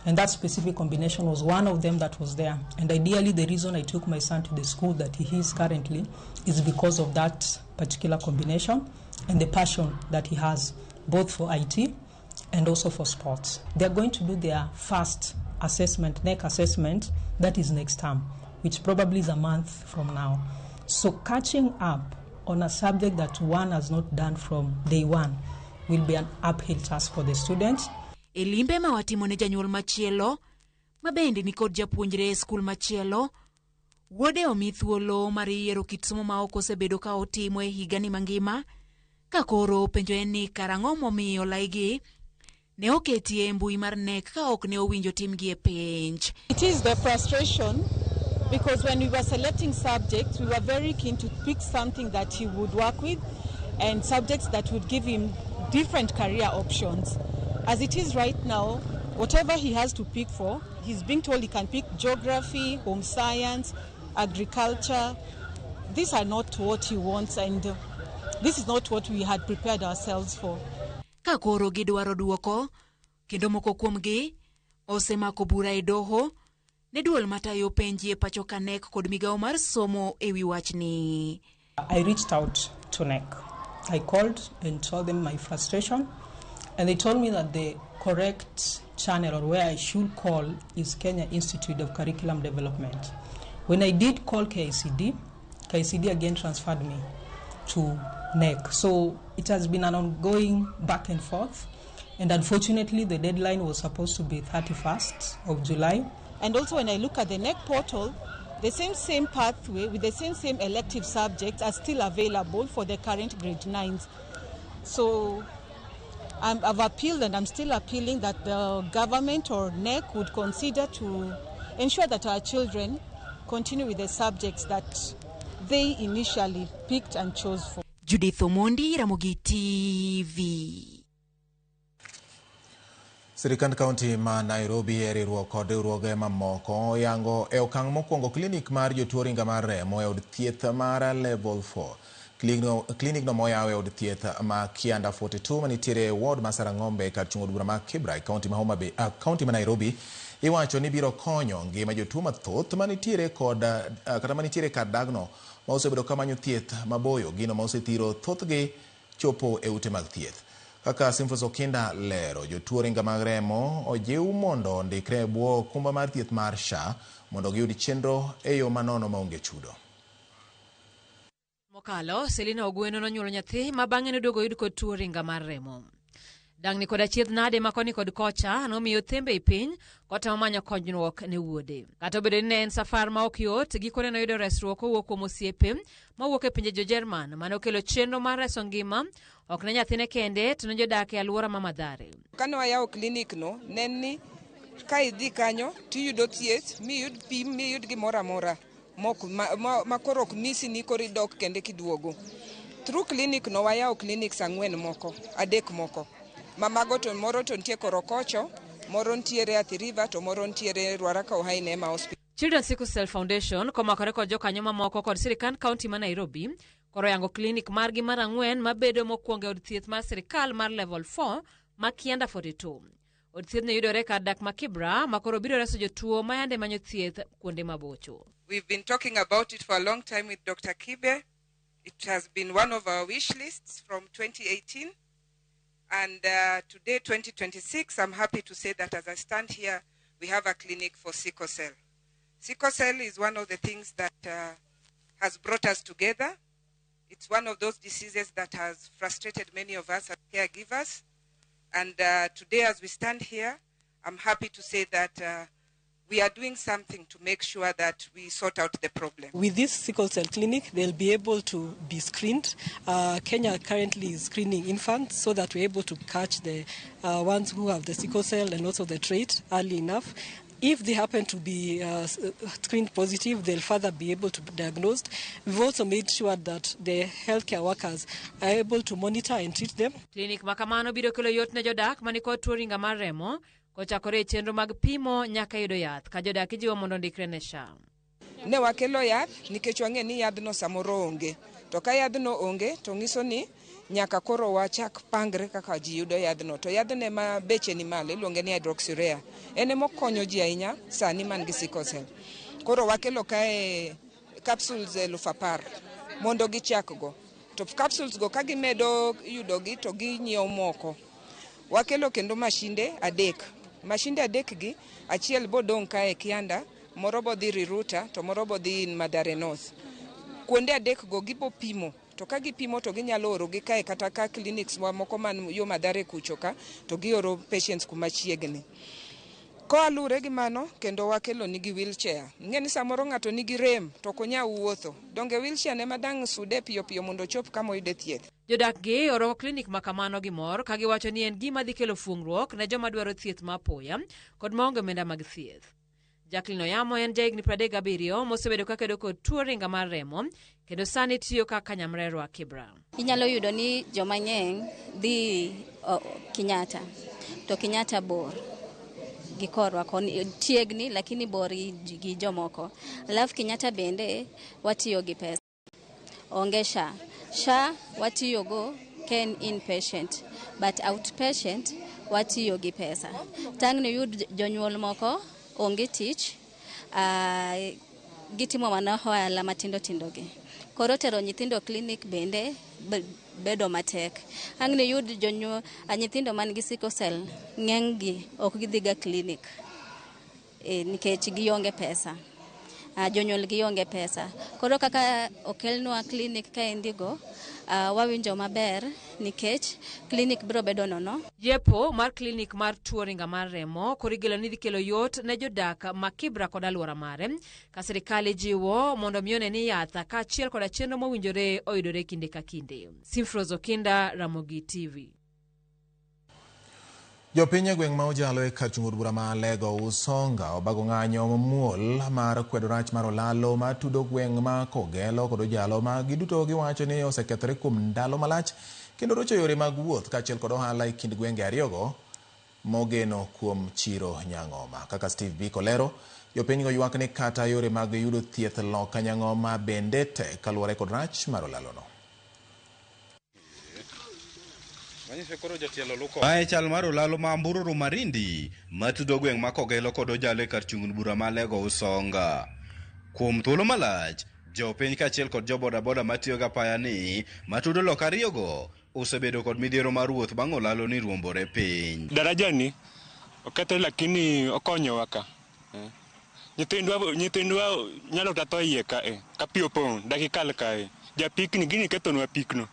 And that specific combination was one of them that was there. And ideally, the reason I took my son to the school that he is currently is because of that particular combination and the passion that he has, both for IT and also for sports. They're going to do their first assessment, KNEC assessment, that is next term, which probably is a month from now. So catching up on a subject that one has not done from day one will be an uphill task for the students. E limbe ma watimo ne janyuol machielo ma bende ni kod japuonjre e skul machielo, wuode omi thuolo mar yiero kit somo ma ok osebedo ka otimo e higani mangima, ka koro penjo en ni karang'o momiyo laigi ne oketi e mbui mar KNEC ka ok ne owinjo timgi e penj. It is the frustration because when we were selecting subjects, we were very keen to pick something that he would work with and subjects that would give him different career options. As it is right now, whatever he has to pick for, he's being told he can pick geography, home science, agriculture. These are not what he wants, and this is not what we had prepared ourselves for. Ka koro gidwaro duoko, kendo moko kuomgi osemako bura e doho ne duol matayo penj e pacho ka KNEC kod migawo mar somo e wi wachni. I reached out to KNEC. I called and told them my frustration, and they told me that the correct channel or where I should call is Kenya Institute of Curriculum Development. When I did call KICD, KICD again transferred me to KNEC. So it has been an ongoing back and forth. And unfortunately, the deadline was supposed to be 31st of July. And also when I look at the KNEC portal, the same pathway with the same elective subjects are still available for the current grade 9s. So I've appealed, and I'm still appealing, that the government or KNEC would consider to ensure that our children continue with the subjects that they initially picked and chose for. Judith Omondi, Ramogi TV. Sirikand kaunti ma Nairobi e riwruok kod riwruoge mamoko oyango e okang' mokwongo klinik mar jotuo ringa mar remo e od thieth mar Level 4. Klinik no moyaw e od thieth ma Kianda 42 manitiere e ward ma Sarang'ombe kar chung' od bura ma Kibra e kaunti ma Homa Bay, kaunti ma Nairobi iwacho ni biro konyo ngima jotuo mathoth manitiere kod kata manitiere kar dagno ma osebedo kamanyo thieth maboyo, gino ma osethiro thothgi chopo e ute mag thieth. Kaka Simfos Okinda lero, jotuo ringa mag remo ojiw mondo ondikre e bwo okumba mar thieth mar SHA mondo giyud chenro e yo manono maonge chudo. Mokalo, Selina Ogweno nonyuolo nyathi ma bang'e noduogo oyud kod tuo ringa mar remo. Dang'ni kod achiedh nade ma koni kod kocha nomiyo thembe e piny kotemo manyo konyruok ne wuode. Kata obedo ni ne en safar ma ok yot, gikone noyudo resruok kowuok kuom osiepe mawuok e pinje jo-Jerman mane okelo chenro mar reso ngima ok ne nyathine kende to ne jodak e alwora ma Mathare. Kane wayawo klinik no, ne en ni ka idhi kanyo tiyudo thieth, miyud pim, miyud gimoro amora ma koro ok misi ni koro idok kende kiduogo. Through clinic no wayawo clinics 4 moko, 3 moko. Mamago to moro to nitie Korokocho, moro nitiere Athi River, to moro nitiere Ruaraka Uhai Neema Hospital. Children Sickle Cell Foundation komakore kod jokanyo mamoko kod sirikand kaunti ma Nairobi koro yango klinik margi mar 4 mabedo mokwongo e od thieth mar sirikal mar Level 4 ma Kianda 42. Od thieth no yudore kar dak ma Kibra ma koro biro reso jotuo ma yande manyo thieth kuonde mabocho. We've been talking about it for a long time with Dr. Kibe. It has been one of our wish lists from 2018. And today, 2026, I'm happy to say that as I stand here, we have a clinic for sickle cell. Sickle cell is one of the things that has brought us together. It's one of those diseases that has frustrated many of us as caregivers. And today, as we stand here, I'm happy to say that we are doing something to make sure that we sort out the problem. With this sickle cell clinic, they'll be able to be screened. Kenya currently is screening infants so that we're able to catch the ones who have the sickle cell and also the trait early enough. If they happen to be screened positive, they'll further be able to be diagnosed. We've also made sure that the healthcare workers are able to monitor and treat them. Klinik makamano biro kelo yot ne jodak manikod tuo ringa mar remo kochakore e chenro mag pimo nyaka yudo yath ka jodak ijiwo mondo ondikre ne SHA. Ne wakelo yath nikech wang'e ni yadhno samoro onge. To ka yadhno onge to nyiso ni nyaka koro wachak pangre kaka ji yudo yadhno. To yadhno ema beche ni malo, iluonge ni hydroxyurea. En ema okonyo ji ahinya sani man gi sickle cell. Koro wakelo kae capsules 10,000 mondo gichakgo. To capsules go ka gimedo yudogi to ginyiewo moko. Wakelo kendo mashinde 3. Mashinde 3 gi, achiel bodong' kae Kianda, moro bodhi Riruta, to moro bodhi in Mathare North. Kuonde 3 go gibo pimo, to ka gipimo to ginyalo oro gi kae kata ka clinics moko man yo Mathare kucho ka, to gioro patients kuma chiegni. Koa lure gi mano, kendo wakelo nigi wheelchair. Ing'e ni samoro ng'ato nigi rem to ok onyal wuotho. Donge wheelchair ne madang' sude piyo piyo mondo ochop kama oyude thieth. Jodak gi orwako klinik ma kamano gi mor ka giwacho ni en gima dhi kelo fuong'ruok ne joma dwaro thieth ma apoya kod maonge omenda mag thieth. Jacqueline Oyamo en jahigni 37 mosebedo kakedo kod tuo ringa mar remo kendo sani tiyo kaka nyamrerwa Kibra. Inyalo yudo ni joma ng'eny dhi Kenyatta to Kenyatta bor gi korwa koni, chiegni lakini bor gi jomoko. Alafu Kenyatta bende watiyo gi pesa. Onge SHA. SHA watiyogo ken inpatient, but outpatient watiyo gi pesa. Tang' ni yud jonyuol moko onge tich, gitimo mana ohala matindo tindo gi. Koro tero nyithindo klinik bende bedo matek. Ang' niyud jonyuol nyithindo man gi sickle cell ng'eny gi ok gidhiga klinik nikech gionge pesa. Jonyuol gionge pesa. Koro kaka okelnwa klinik kaendigo, wawinjo maber nikech klinik biro bedo nono. Yepo mar klinik mar tuo ringa mar remo koro igeno ni dhi kelo yot ne jodak ma Kibra kod alwora mare ka sirikal ijiwo mondo mi one ni yath kaachiel koda chenro mowinjore oyudore kinde ka kinde. Simfros Okinda, Ramogi TV. Jopiny e gweng' ma Ojalo e kar chung' od bura ma Alego Usonga obago ng'anyo mamuol mar kwedo rach mar olalo matudo gweng' ma Kogelo kod Ojalo ma giduto giwacho ni osekethore kuom ndalo malach kendo rocho yore mag wuoth kaachiel kod ohala e kind gwenge ariyogo mogeno kuom chiro Nyang'oma. Kaka Steve Biko lero, jopinygo ywak ni kata yore mag yudo thieth loka Nyang'oma bende tek kaluwore kod rach mar olalono. Mae chal mar olalo ma Ambururu Marindi matudo gweng' ma Kogelo kod Ojalo e kar chung' bura ma Alego Usonga. Kuom thuolo malach, jopiny kaachiel kod jo bodaboda matiyo gi apaya ni matudo loka ariyogo osebedo kod midhiero mar wuoth bang' olalo ni ruombore piny. Daraja ni okethore lakini okonyowa ka. Nyithindwa nyalo kata tho iye ka ka pi opong' dakikal kae. Japikni gini kethonwa pikno.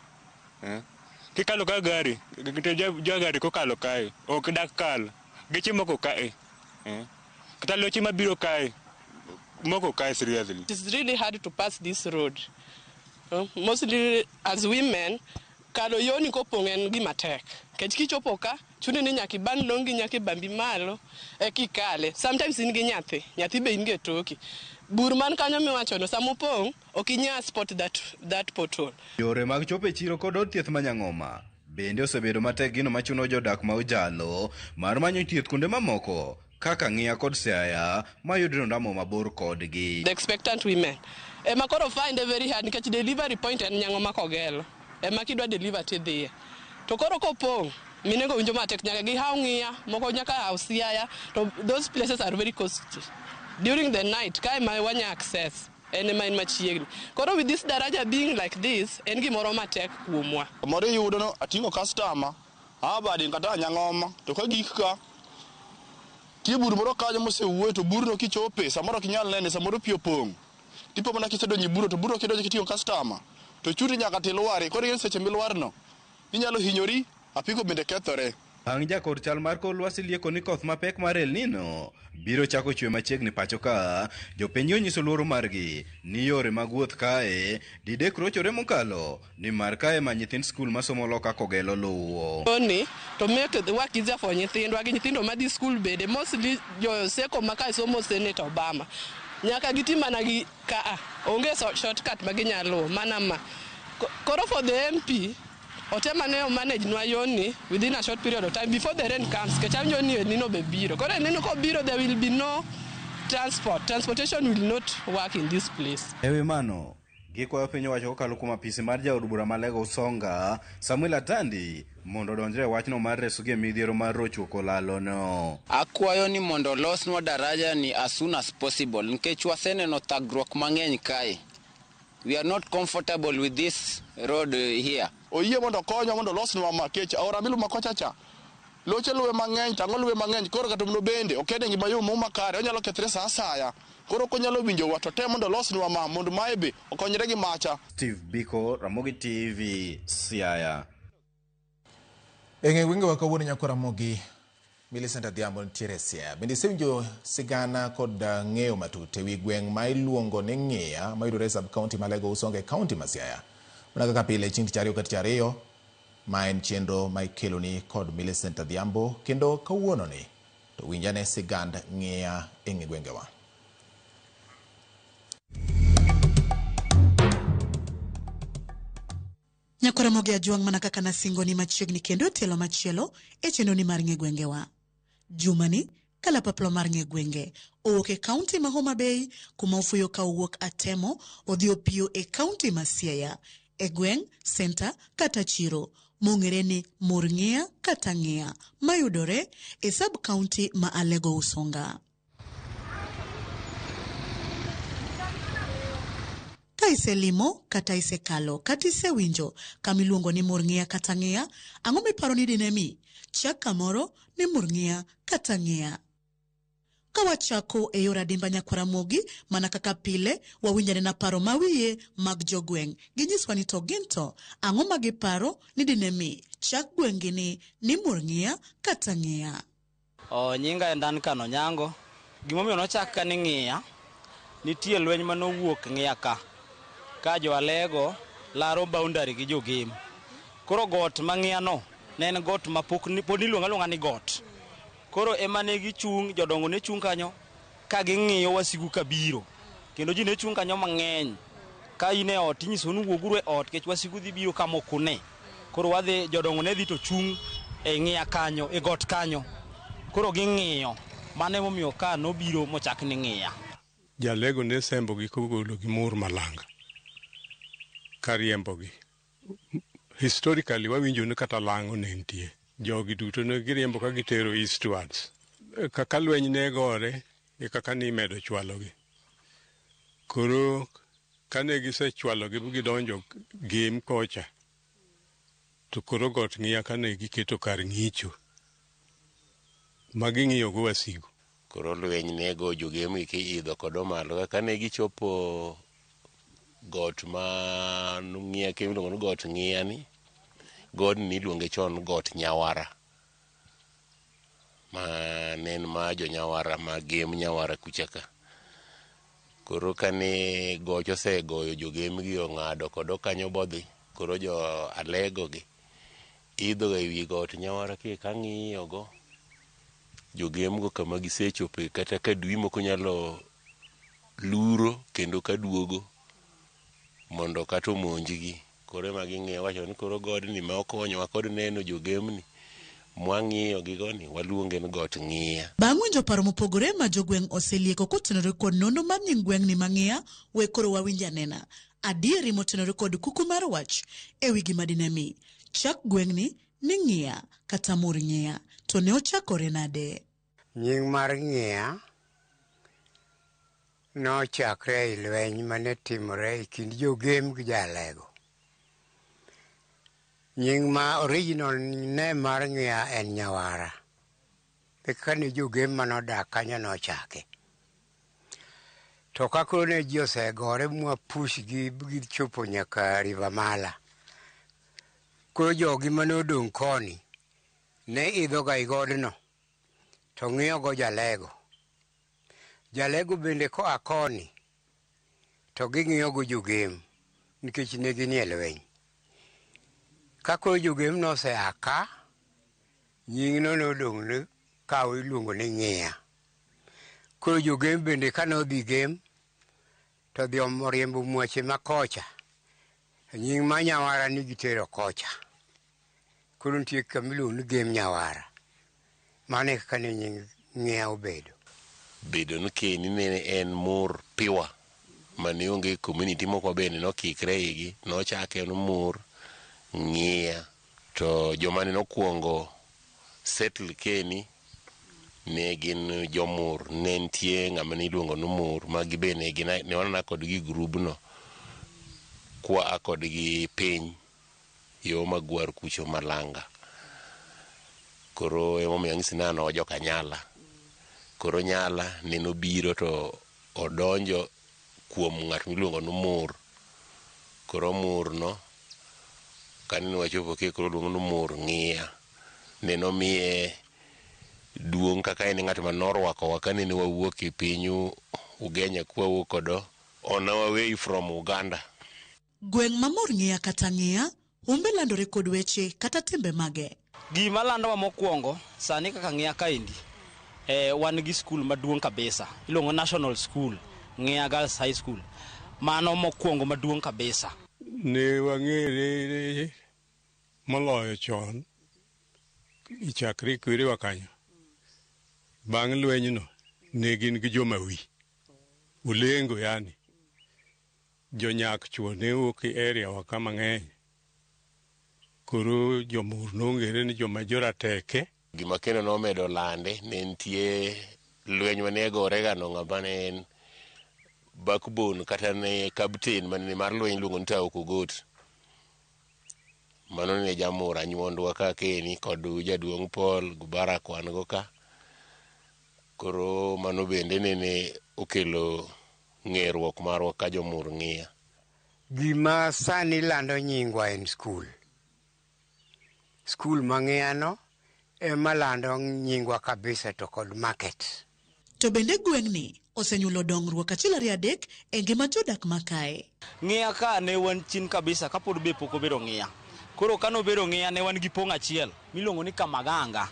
Kikalo ka gari, jo gari kokalo kae, ok dak kal. Geche moko kae. Kata loche mabiro kae, moko kae seriously. It is really hard to pass this road. Mostly as women, kalo yoni kopong' en gima tek. Nikech kichopo ka, chuni ni nyaka iban longi, nyaka ibambi malo, eka ikale. Sometimes in gi nyathi, nyathi be in go e toki. Bur man kanyo miwachono, sama opong', ok inyal spot that pothole. Yore mag chopo e chiro kod od thieth ma Nyang'oma bende osebedo matek, gino machuno jodak ma Ojalo mar manyo thieth kuonde mamoko kaka Ng'iya kod Siaya mayudre ondamo mabor kodgi. The expectant women ema koro find it very hard nikech delivery point en Nyang'oma Kogelo. Ema kidwa deliver tidhiye. To koro kopong', minego winjo matek, nyaka gihaw Ng'iya, moko nyaka haw Siaya, to those places are very costly. During the night, kae ma wanya access, en ema en machiegni. Koro with this daraja being like this, en gimoro matek kuomwa. Moro iyudo no ating'o customer abadin kata Nyang'oma to ka gik ka tie bur moro kanyo mosewuoyo, to burno kichope samoro ok inyal nene, samoro pi opong', tipo mana kisedonjo e burno, to burno kidonjo kiting'o customer to chuni nyaka tilwari. Koro ing'e seche milwarno inyalo hinyori, apiko bende kethore. Bang' jakor chal mar kor lwasi lieko ni koth mapek mar El Nino biro chako chwe machiegni pacho ka, jopiny onyiso luoro margi ni yore mag wuoth kae didek rochore mokalo, nimar kae ma nyithind skul masomo loka Kogelo luwo. Ni to make the work easier for nyithindwa gi nyithindo madhi school bende, mostly jo seko ma kae somo. Senator Obama nyaka giti mana gi kaa, onge shortcut ma ginyalo luwo mana ma. Koro for the MP otem ane manage nwa yoni within a short period of time before the rain comes, nikech awinjo ni El Nino be biro. Koro El Nino kobiro, there will be no transportation will not work in this place. E wi mano, gikwayo piny owacho kokalo kuom apisi mar jaod bura ma Alego Usonga, Samuel Atandi, mondo odonjre e wachno mar resogi e midhiero mar rochruok olalono. Akwayo ni mondo olosnwa daraja ni as soon as possible nikech waseneno thagruok mang'eny kae. We are not comfortable with this road here. Oyie mondo okonywa mondo olosnwa ma kech aora miluongo kocha cha loche luwe mang'eny, tang'o luwe mang'eny. Koro kata mno bende ok en e ngima yo mo makare, onyalo kethre sa asaya. Koro konyalo winjowa to tem mondo olosnwa ma mondo mae be okonyre gi macha. Steve Biko, Ramogi TV, Siaya. E ng'e gwengewa kawuono, nyako Ramogi Millicent Adhiambo nitiere e Siaya. Bende isewinjo sigana kod ng'eyo matut ewi gweng' ma iluongo ni Ng'iya mayudore e sub county ma Alego Usonga e county ma Siaya. Mana kaka pile chieng' tich ariyo ka tich ariyo, ma en chenro ma ikeloni kod Millicent Adhiambo, kendo kawuono ni to winjane sigand Ng'iya e ng'e gwengewa. Nyako Ramogi Ajwang', mana kaka nasingoni machiegni kendo e tielo machielo e chenroni mar ng'e gwengewa. Jumani kalapapla mar ng'e gwenge owuok e kaunti ma Homa Bay, kuma ofuyo ka owuok Atemo odhi opiyo e kaunti ma Siaya e gweng' senta kata chiro mong'ere ni Murng'ia kata Ng'iya mayudore e sub county ma Alego Usonga. Ka iselimo kata isekalo kata isewinjo kama iluongo ni Murng'ia kata Ng'iya, ang'o miparo ni dine mi chak kamoro ni Murng'ia kata Ng'iya? Ka wachako e yor adimba nyakwar Ramogi, mana kaka pile, wawinj anena paro ma wiye mag jogweng'. Ginyiswa ni to gin to ang'o ma giparo ni dine mi chak gweng'gi ni ni Murng'ia kata Ng'iya. O, nyinga en Duncan Onyango. Gimomiyo nochak ka ni Ng'iya, nitie lweny mane owuok Ng'iya ka, ka jo Alego laro boundary gi jo Gem. Koro got ma Ng'iya no ne en got ma pok pod niluongo aluonga ni got. Koro ema ne gichung', jodongo ne chung' kanyo ka ging'iyo wasigu kabiro. Kendo ji ne chung' kanyo mang'eny. Ka in e ot tinyiso ni wuoguru e ot nikech wasigu dhi biro kama ok une. Koro wadhi, jodongo ne dhi to chung' e Ng'iya kanyo, e got kanyo. Koro ging'iyo. Mano emomiyo ka nobiro mochak ni Ng'iya. Jalego ne sembogi kogologi Mur Malanga kariembogi. Historically wawinjo ni kata lang'o ne nitie. Jogi duto ne giriembo ka gitero eastwards. Kaka lweny ne gore e kaka nimedo chwalogi. Koro kane gisechwalogi gidonjo Gem kocha, to koro got Ng'iya kane giketo kar ng'icho ma ging'iyogo wasigu. Koro lweny ne go jogem gi kiidho kodo malo. Kane gichopo got ma Ng'iya miluongo ni got Ng'iya ni, godni iluonge chon got Nyawara. Ma ne en ma jo Nyawara ma Gem Nyawara kucha ka. Koro kane goch osegoyo jogem gi ong'ado kodo kanyo bodhi, koro jo Alego gi idho ga ewi got Nyawara ki ka ng'iyo go jogem go kama gisechope kata ka dui moko nyalo luro kendo ka duogo mondo kata omonjgi. Koro ema ging'iyo wacho ni koro godni ma okonyowa kod neno jogemni mwang'iyo gi goni waluonge ni got Ng'iya. Bang' winjo paro mopogore ma jogweng' oselieko kotenore kod nonro mar nying gweng'ni ma Ng'iya, we koro wawinj anena adieri motenore kod kuku mar wach e wi gima dine mi chak gweng'ni ni Ng'iya kata Mur Ng'iya. To ne ochakore nade? Nying mar Ng'iya nochakre e lweny mane timore e kind jogem gi jalego. Nying ma original name mar Ng'iya en Nyawara. Eka ne jogem manodak kanyo nochake. To ka koro ne ji osegore mwa push gi gichopo nyaka River Mala. Koro jogi mane odong' koni ne idho ga i godno to ng'iyo go jalego. Jalego bende koa koni to ging'iyo go jogem nikech ne ginie lweny. Ka koro jogem nosea ka, nyingno nodong' ni kaw iluongo ni Ng'iya. Koro jogem bende kane odhi Gem to odhi oriembo mwache ma kocha. Nying ma Nyawara ni gitero kocha. Koro nitie kama iluongo ni Gem Nyawara. Mano e kaka ne nying Ng'iya obedo. Bedo ni keni ne en Mur piwa mane onge community moko bende nokikre igi nochake ni Mur Ng'iya. To joma ne nokwongo settle keni ne gin jomur. Ne nitie ng'ama ne iluongo ni Mur ma gibende ne wanana kodgi grubno kwa a kodgi piny yo Magwar kucho Malanga. Koro emomiyo anyisi ni an joka Nyala. Koro Nyala ne nobiro to odonjo kuom ng'at miluongo ni Mur. Koro Mur no kane wachopo ke koro oluong ni Mur Ng'iya. Ne nomiye duong' kaka en ng'at ma norwakowa kane ne wawuok e piny Ugenya kwawuok kodo on our way from Uganda. Gweng' ma Mur Ng'iya kata Ng'iya, humbe landore kod weche kata timbe mage. Gima landowa mokwongo sani kaka Ng'iya kaendi, wan gi skul maduong' kabisa iluongo National School, Ng'iya Girls High School. Mano mokwongo maduong' kabisa. Ne wang'ere moloyo chon chakre kwerewa kanyo. Bang' lwenyno ne gin gi jomawi. Olengo yani. Jonyak chuo ne wuok e area wa ka mang'eny. Koro jomur nong'ere ni joma jorateke. Gima kendo nomedo lande ne nitie lweny mane gore ga no ng'ama ne en backbone kata ne captain mane mar lweny iluongo ni Tao Kogot. Mano ne jamur anyuondwa ka keni kod jaduong' Paul Gubarak wan go ka. Koro mano bende nene okelo ng'eruok marwa ka jomur ng'iya. Gima sani lando nyingwa en skul. Skul ma Ng'iyano ema lando nyingwa kabisa to kod market. To bende gweng'ni osenyuolo dongruok achiel ariyo adek e ngima jodak ma kae. Ng'iya ka ne wan chien kabisa kapod be pok obedo ng'iya. Koro kane obedo ng'iya ne wan gi pong' achiel miluongo ni Kamaganga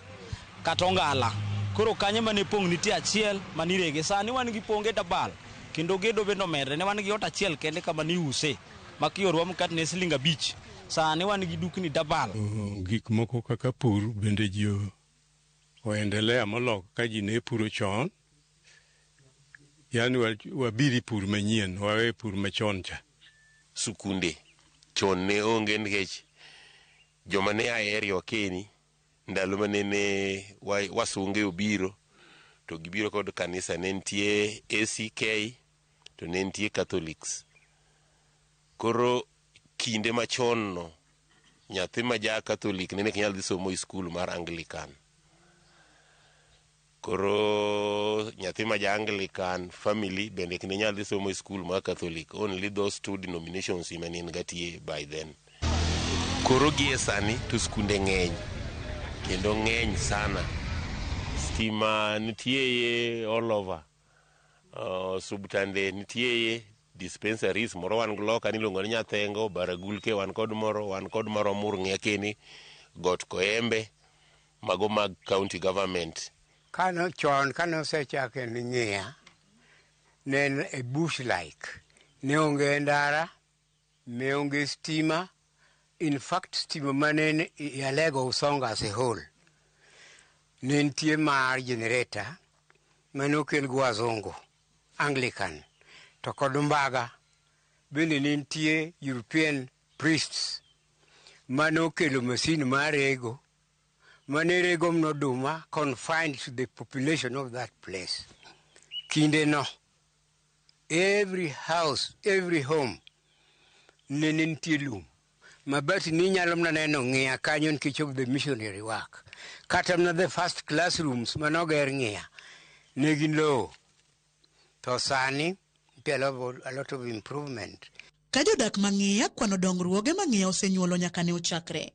kata Ongala. Koro kanyo mane pong' nitie achiel manirege. Sani wan gi ponge dabal kendo gedo bende omedre. Ne wan gi ot achiel kende kama niuse ma kiorwa mkate ne siling 5. Sani wan gi dukni dabal. Gik moko kaka pur bende ji oendelea molok ka ji ne puro chon. Yani wabiri pur manyien, wawe pur machon cha. Sukunde chon ne onge nikech joma ne a e area Keni ndalo manene wasunge obiro to gibiro kod kanisa ne nitie ACK to ne nitie Catholics. Koro kinde machon no nyathi ma ja Catholic ne ok nyal dhi somo e skul mar Anglican. Koro nyathi ma ja Anglican family bende ok ne nyal dhi somo e skul mar Catholic. Only those two denominations ema ne en gatie by then. Koro gie sani to skunde ng'eny kendo ng'eny sana. Stima nitie all over. Osuptande nitie, dispensaries moro wan go loka niluongo ni Nyathengo, Baragulke wan kod moro, wan kod moro Mur Ng'iya Keni, Got Koembe, mago mag county government. Kano chon kane osechake ni Ng'iya, ne en a bush like. Ne onge ndara, ne onge stima. In fact, stima mane i Alego Usonga as a whole. Ne nitie mar generator mane okel gi wazungu, Anglican. To kod Mbaga bende ne nitie European priests mane okelo masin mar rego mane rego mana oduma confined to the population of that place. Kinde no, every house, every home ne nitie lum. Mabati ni nyalo mana neno Ng'iya kanyo nikech of the missionary work. Kata mana the first classrooms manoger Ng'iya ne gin lowo. To sani nitie a lot of improvement. Ka jodak ma Ng'iya kwano dongruoge ma Ng'iya osenyuolo nyaka ne ochakre,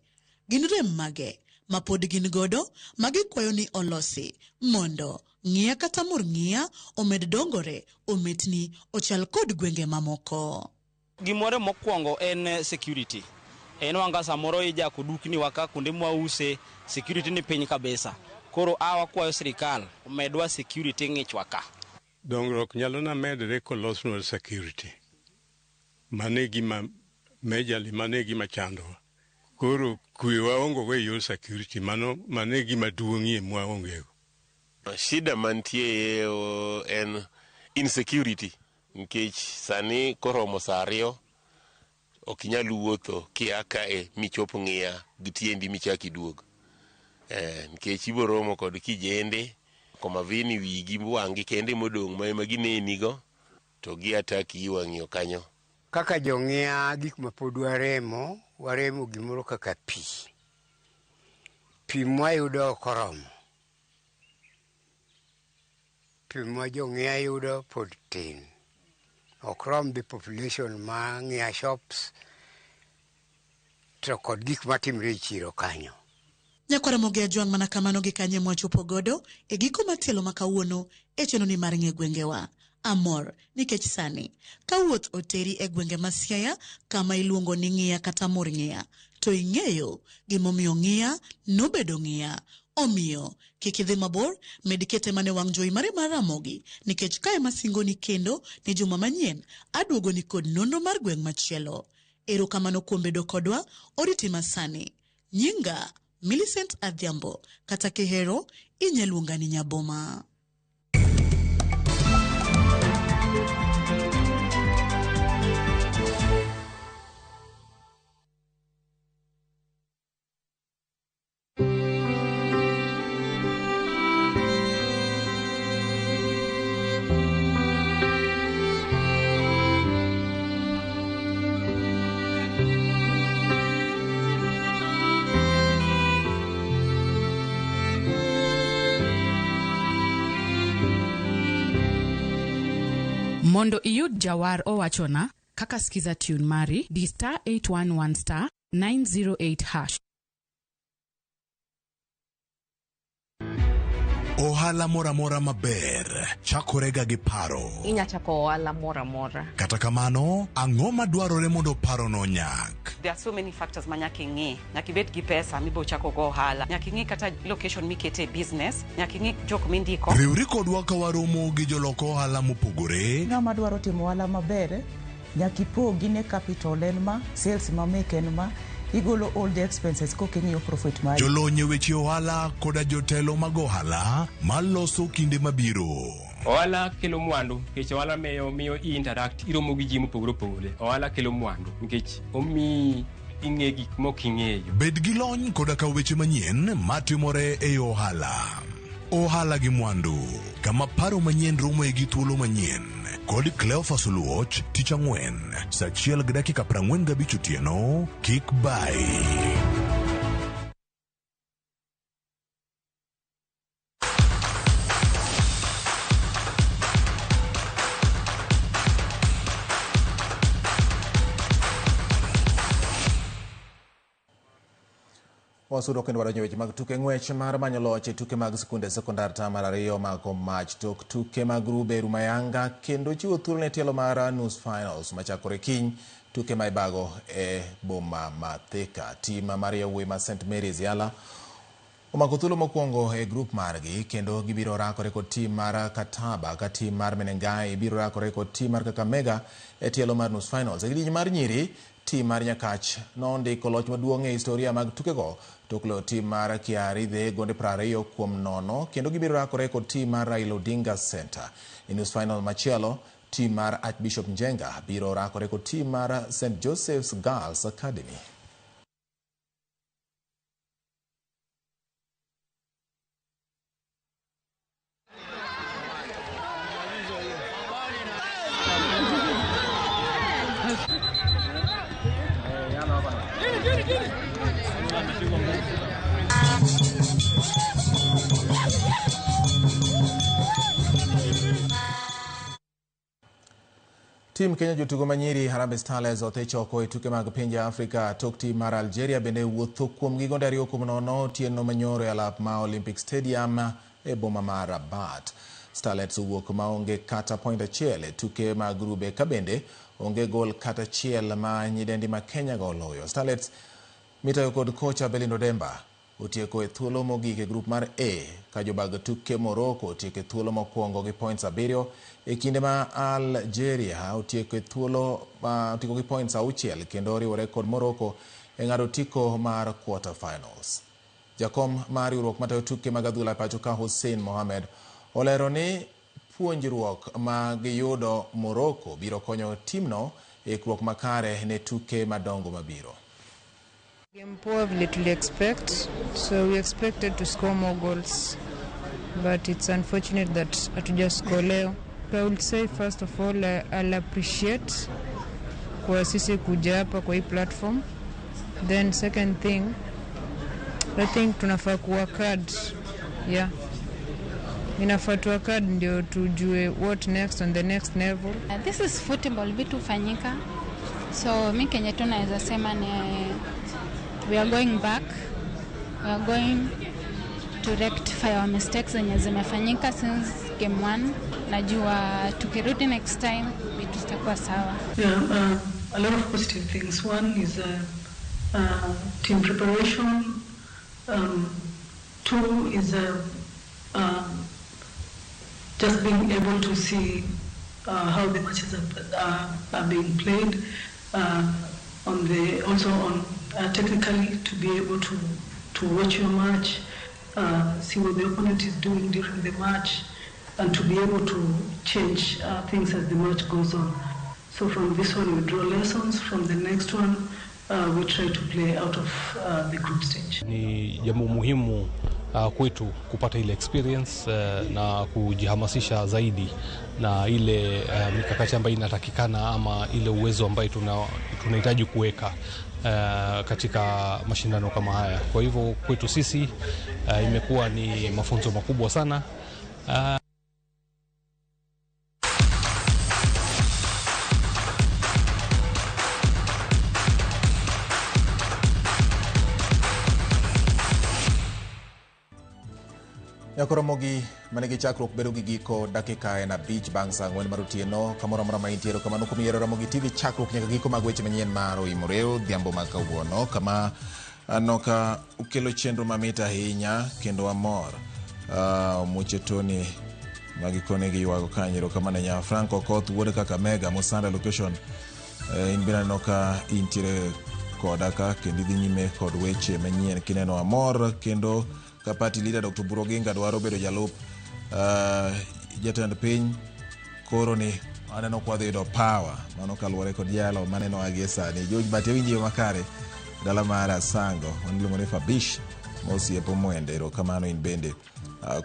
gin rem mage ma pod gin godo ma gikwayo ni olosi mondo Ng'iya kata Mur Ng'iya omed dongore ometni ochal kod gwenge mamoko. Gimoro mokwongo en security. En wanga samoro ijako dukni wa ka kuonde mwause security ni piny kabisa. Koro a wakwayo sirikal omedwa security ng'ichwa ka. Dongruok nyalo na medre kolosnwa security. Mano e gima majorly, mano e gima chandowa. Koro kwe waonge go e yor security, mano e gima duong'ie mwaonge go. Shida mantie en insecurity nikech sani koromo saa 2 ok inyal wuotho kia kae michop Ng'iya gi tiendi michak iduog. Nikech ibiro romo kod kijende komavini wigi wang'gi kende modong' ma ema gineni go to gi ataki i wang'iyo kanyo. Kaka jong'iya gik ma pod waremo, waremo gimoro kaka pi. Pi mwayudo ok oromo. Pi ma jong'iya yudo pod tin. Ok rom the population ma Ng'iya shops to kod gik matimre e chiro kanyo. Nyakwara Mogi Ajwang' mana kamano gi kanye mwachopo godo e giko mar tielo ma kawuono e chenro ni mar ng'e gwengewa. Amor nikech sani ka wuoth oteri e gwenge ma Siaya kama iluongo ni Ng'iya kata Mur Ng'iya to ing'eyo gimomiyo Ng'iya nobedo Ng'iya. Omiyo kik idhi mabor, med kete mane wang' jowi mari mar Ramogi nikech kae masingoni kendo ni juma manyien aduogoni kod nonro mar gweng' machielo. Erokamano kuom bedo kodwa oriti masani. Nyinga Millicent Adhiambo kata kihero inya luonga ni Nyaboma. Mondo iyud jawar owachona kaka skiza tune mari, di star 811 star 908 hash. Ohala moro amora maber chakorega gi paro. Inya chako ohala moro amora. Kata kamano, ang'o madwarore mondo parono onyak? There are so many factors ma nyaka ing'i. Nyaka ibed gi pesa mibo chako go ohala. Nyaka ing'i kata location mikete business. Nyaka ing'i jok mindiko. Riwri kodwa ka waromo gi jolok ohala mopogore. Ng'ama dwaro timo ohala maber nyaka ipogi ne capital en ma, sales ma make en ma, igolo all the expenses koka ing'iyo profit mari. Jolony e weche ohala koda jotelo mag ohala maloso kinde mabiro. Ohala kelo mwandu nikech ohala miyo miyo i interact iromo gi ji mopogore opogore. Ohala kelo mwandu nikech omiyi ing'e gik mok ing'eyo. Bed gi lony koda ka weche manyien matimore e ohala. Ohala gi mwandu, kama paro manyien romoe gi thuolo manyien. Kod Cleophas Oluoch, tich ang'wen, saa achiel gi dakika 45 otieno, kik bayi. Wasudo kendo wadonjo weche mag tuke ng'wech mar manyo loch e tuke mag skunde sekondar tam mar ariyo mako mach tok tuke mag grube Rumayanga kendo chiwo thuolo ne tielo mar nus finals machakore kiny tuke ma ibago e boma ma Thika. Tim mar yawuoyi ma St Mary's Yala omako thuolo mokwongo e grup margi kendo gibiro rakore kod tim mar Kataba ka tim mar Menengai biro rakore kod tim mar Kakamega e tielo mar nus finals. E kidieny mar nyiri, tim mar Nyakach nondiko loch maduong' e historia mag tukego tok loyo tim mar Kiaridhe gonde 20-0 kendo gibiro rakore kod tim mar Raila Odinga Center. E nus final machielo, tim mar Archbishop Njenga biro rakore kod tim mar St Joseph's Girls Academy. Tim Kenya jotugo manyiri Harambee Starlets odhi choko e tuke mag pinje Afrika tok tim mar Algeria bende wuotho kuom gi gonde 2-0 otieno manyoro e alap ma Olympic Stadium e boma mar Rabat. Starlets owuok maonge kata point achiel e tuke mag grube ka bende onge gol kata achiel ma nyidendi ma Kenya go oloyo. Starlets mitayo kod kocha Belindo Demba otieko e thuolo mogik e grup mar A ka jobag tuke Morocco otieko e thuolo mokwongo gi points 7 e kinde ma Algeria otieko e thuolo otieko gi points 6 kendo oriwore kod Morocco e ng'ado otiko mar quarter finals. Jakom mar riwruok matayo tuke mag adhula e pacho ka Hussein Mohamed olero ni puonjruok ma giyudo Morocco biro konyo timno e ikruok makare ne tuke madongo mabiro. Game poa vile tuli expect, so we expected to score more goals, but it's unfortunate that hatuja score leo. I would say first of all, I'll appreciate kwa sisi kuja hapa kwa hii platform. Then second thing, I think tunafaa kuwork hard. Yeah. Inafaa tuwork hard ndio tujue what next on the next level. This is football, vitu fanyika. So mi kenye tu naweza sema ni we are going back. We are going to rectify our mistakes zenye zimefanyika since game 1. Najua tukirudi next time vitu zitakuwa sawa. Yeah, a lot of positive things. One is team preparation. Two is just being able to see how the matches are being played. Also on technically to be able to watch your match, see what the opponent is doing during the match, and to be able to change things as the match goes on. So from this one we draw lessons, from the next one we try to play out of the group stage. Ni jambo muhimu kwetu kupata ile experience na kujihamasisha zaidi na ile mikakati ambayo inatakikana ama ile uwezo ambayo tunahitaji kuweka katika mashindano kama haya. Kwa hivyo kwetu sisi imekuwa ni mafunzo makubwa sana. Nyakoromogi manigi chakruok bedo gi giko dakika en 5 bang' saa 4 mar otieno kamoro amora ma intiere. Kamano kuom yiero Ramogi TV chakruok nyaka giko mag weche manyien mar Oimore odhiambo ma kawuono, kama aneno ka ukelo chenro mamit ahinya kendo amor. Muche Tony magikone giywago kanyo. Erokamano nya Frank Okoth wuod Kakamega Musanda location. In bende aneno ka intiere koda ka kendo idhi nyime kod weche manyien kineno amor kendo ka party leader Dr. Oburu Oginga dwaro bedo jalup jatend piny koro ni aneno kwa dhi yudo power mano kaluwore kod jalo maneno gie sani. George Bati awinji makare dala mar Asango iluongo ni Fabish mosiepo Mwende. Erokamano in bende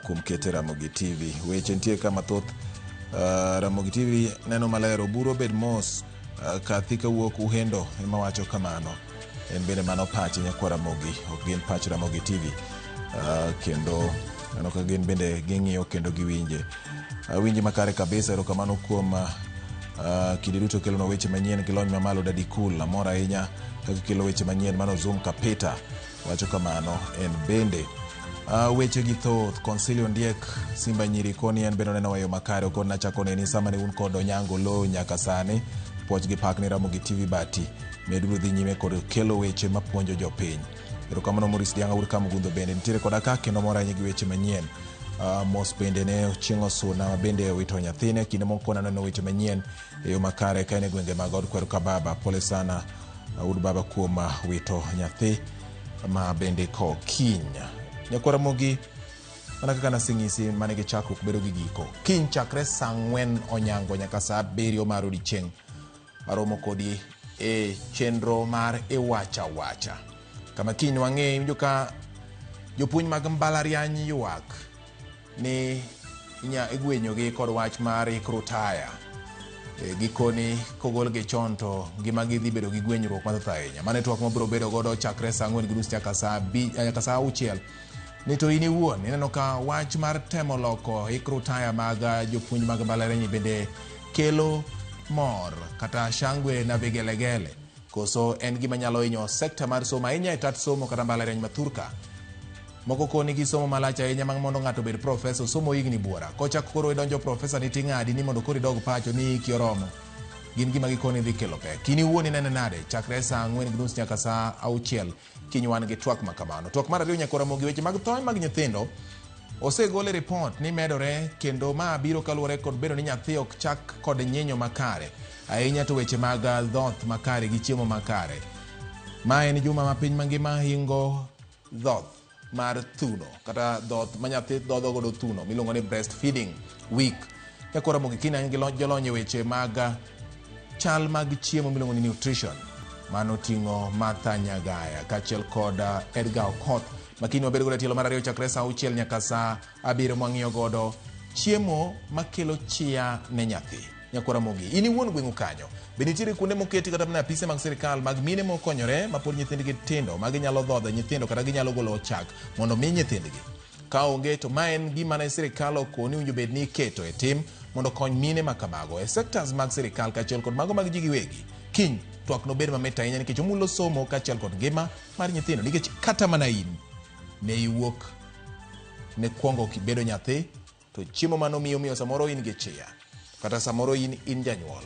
kuom kete Ramogi TV. Weche nitie ka mathoth. Ramogi TV neno maler Oburu obed mos kathi kawuok Uhendo ema wacho kamano. En bende mano pache nyakwa Ramogi, ok gin pach Ramogi TV. Kendo aneno ka gin bende ging'iyo kendo giwinje. Awinji makare kabisa. Erokamano kuom kinde duto kelonwa weche manyien gi lony mamalo. Daddy Cool amor ahinya kaka kelo weche manyien. Mano Zoom Kapita wacho kamano en bende. Weche gi thoth. Consilio Ndiek Simba Nyiri koni en bende oneno weyo makare okon nachako neni sama ne un kod Onyango Lo nyaka sani. Puoch gi pak ne Ramogi TV Bati meduru dhi nyime kod kelo weche mapuonjo jopiny. Erokamano Maurice Dianga wuod Kamgundho bende nitiere koda ka kendo mor ahinya gi weche manyien. Mos bende ne Ochieng' Osuna ma bende owito nyathine kinde moko naneno weche manyien e yo makare ka en e gwenge mag od kweru kababa. Pole sana wuod baba kuom wito nyathi ma bende kokiny. Nyakwar Ramogi mana kaka naseng'isi manigi chakruok bedo gi giko. Kiny chakre saa 4 onyango nyaka saa 7 mar odiechieng' aromo kodi e chenro mar Iwacha Wacha. Kama kiny wang'e iwinjo ka jopuonj mag mbalariany ywak ni igwenyogi kod wach mar rutaya. Gikoni kogolgi chon to ngimagi dhi bedo gi gwenyruok mathoth ahinya. Mano e twak mabiro bedo godo chakre saa 4:30 nyaka saa 6. Ni to in iwuon ineno ka wach mar temo loko hik rutaya mag jopuonj mag mbalariany bende kelo mor kata shangwe na vigelegele, koso en gima nyalo hinyo sekta mar somo ahinya e tat somo kata mbalariany ma thurka. Moko koni gi somo malach ahinya mang mondo ng'ato obed profesa somo higni buora. Kochak koro idonjo profesa ni ting'adi ni mondo koro idog pacho ni hiki oromo. Gin gima gikoni dhi kelo pek. In iwuon inene nade chakre saa 4:30 nyaka saa 6 kiny wan gi twak ma kamano. Twak mar ariyo nyaka Ramogi weche mag thoe mag nyithindo osegol e report ni medore kendo ma biro kaluwore kod bedo ni nyathi ok chak kod nyinyo makare ahinya to weche mag dhoth makare gi chiemo makare. Ma en juma ma piny mangima hingo dhoth mar thuno kata dhoth ma nyathi dhodho godo thuno miluongo ni breastfeeding week. Nyakwa Ramogi kiny an gi jolony e weche mag chal mag chiemo miluongo ni nutrition mano ting'o Martha Nyagaya kaachiel kod Edgar Okoth makiny wabedo godo e tielo mar ariyo chakre saa 6 nyaka saa 7 mwang'iyo godo chiemo makelo chia ne nyathi. Nyakwa Ramogi in iwuon gweng'u kanyo be nitiere kuonde moketi kata mana apise mag sirikal mag mine mokonyore mapod nyithindgi tindo ma ginyalo dhodho nyithindo kata ginyalo golo chak mondo mi nyithindgi. Ka onge to ma en gima ne sirikal okoni owinjo bed ni iketo e tim mondo okony mine ma kamago e sectors mag sirikal kaachiel kod mago mag ji giwegi. Kiny twak nobed mamit ahinya nikech omulo somo kaachiel kod ngima mar nyithindo nikech kata mana in ne iwuok ne kuongo kibedo nyathi to chiemo mano miyo samoro in gi chia kata samoro in janyuol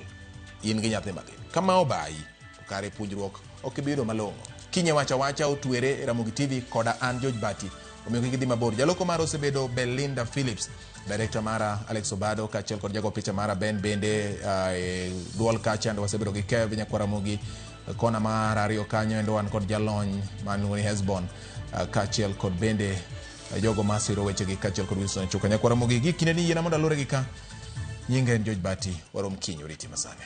in gi nyathi matin. Kama obayi to kare puonjruok ok ibi yudo malong'o. Kiny Wacha Wacha otwere e Ramogi TV koda an George Bati. Omiyo kik idhi mabor. Jaloko mara osebedo Belinda Phillips, director mara Alex Obado kaachiel kod jago picha mara Ben bende e duol kacha endo wasebedo gi Kev nyakwar Ramogi kona mar ariyo kanyo endo wan kod jalony man ni Hesbon kaachiel kod bende jogo masiro wechegi kaachiel kod Wilson Chuka. Nyakwar Ramogi gi kinde ni yiena mondo alure gi ka. Nyinga en George Bati, warom kiny oriti masani.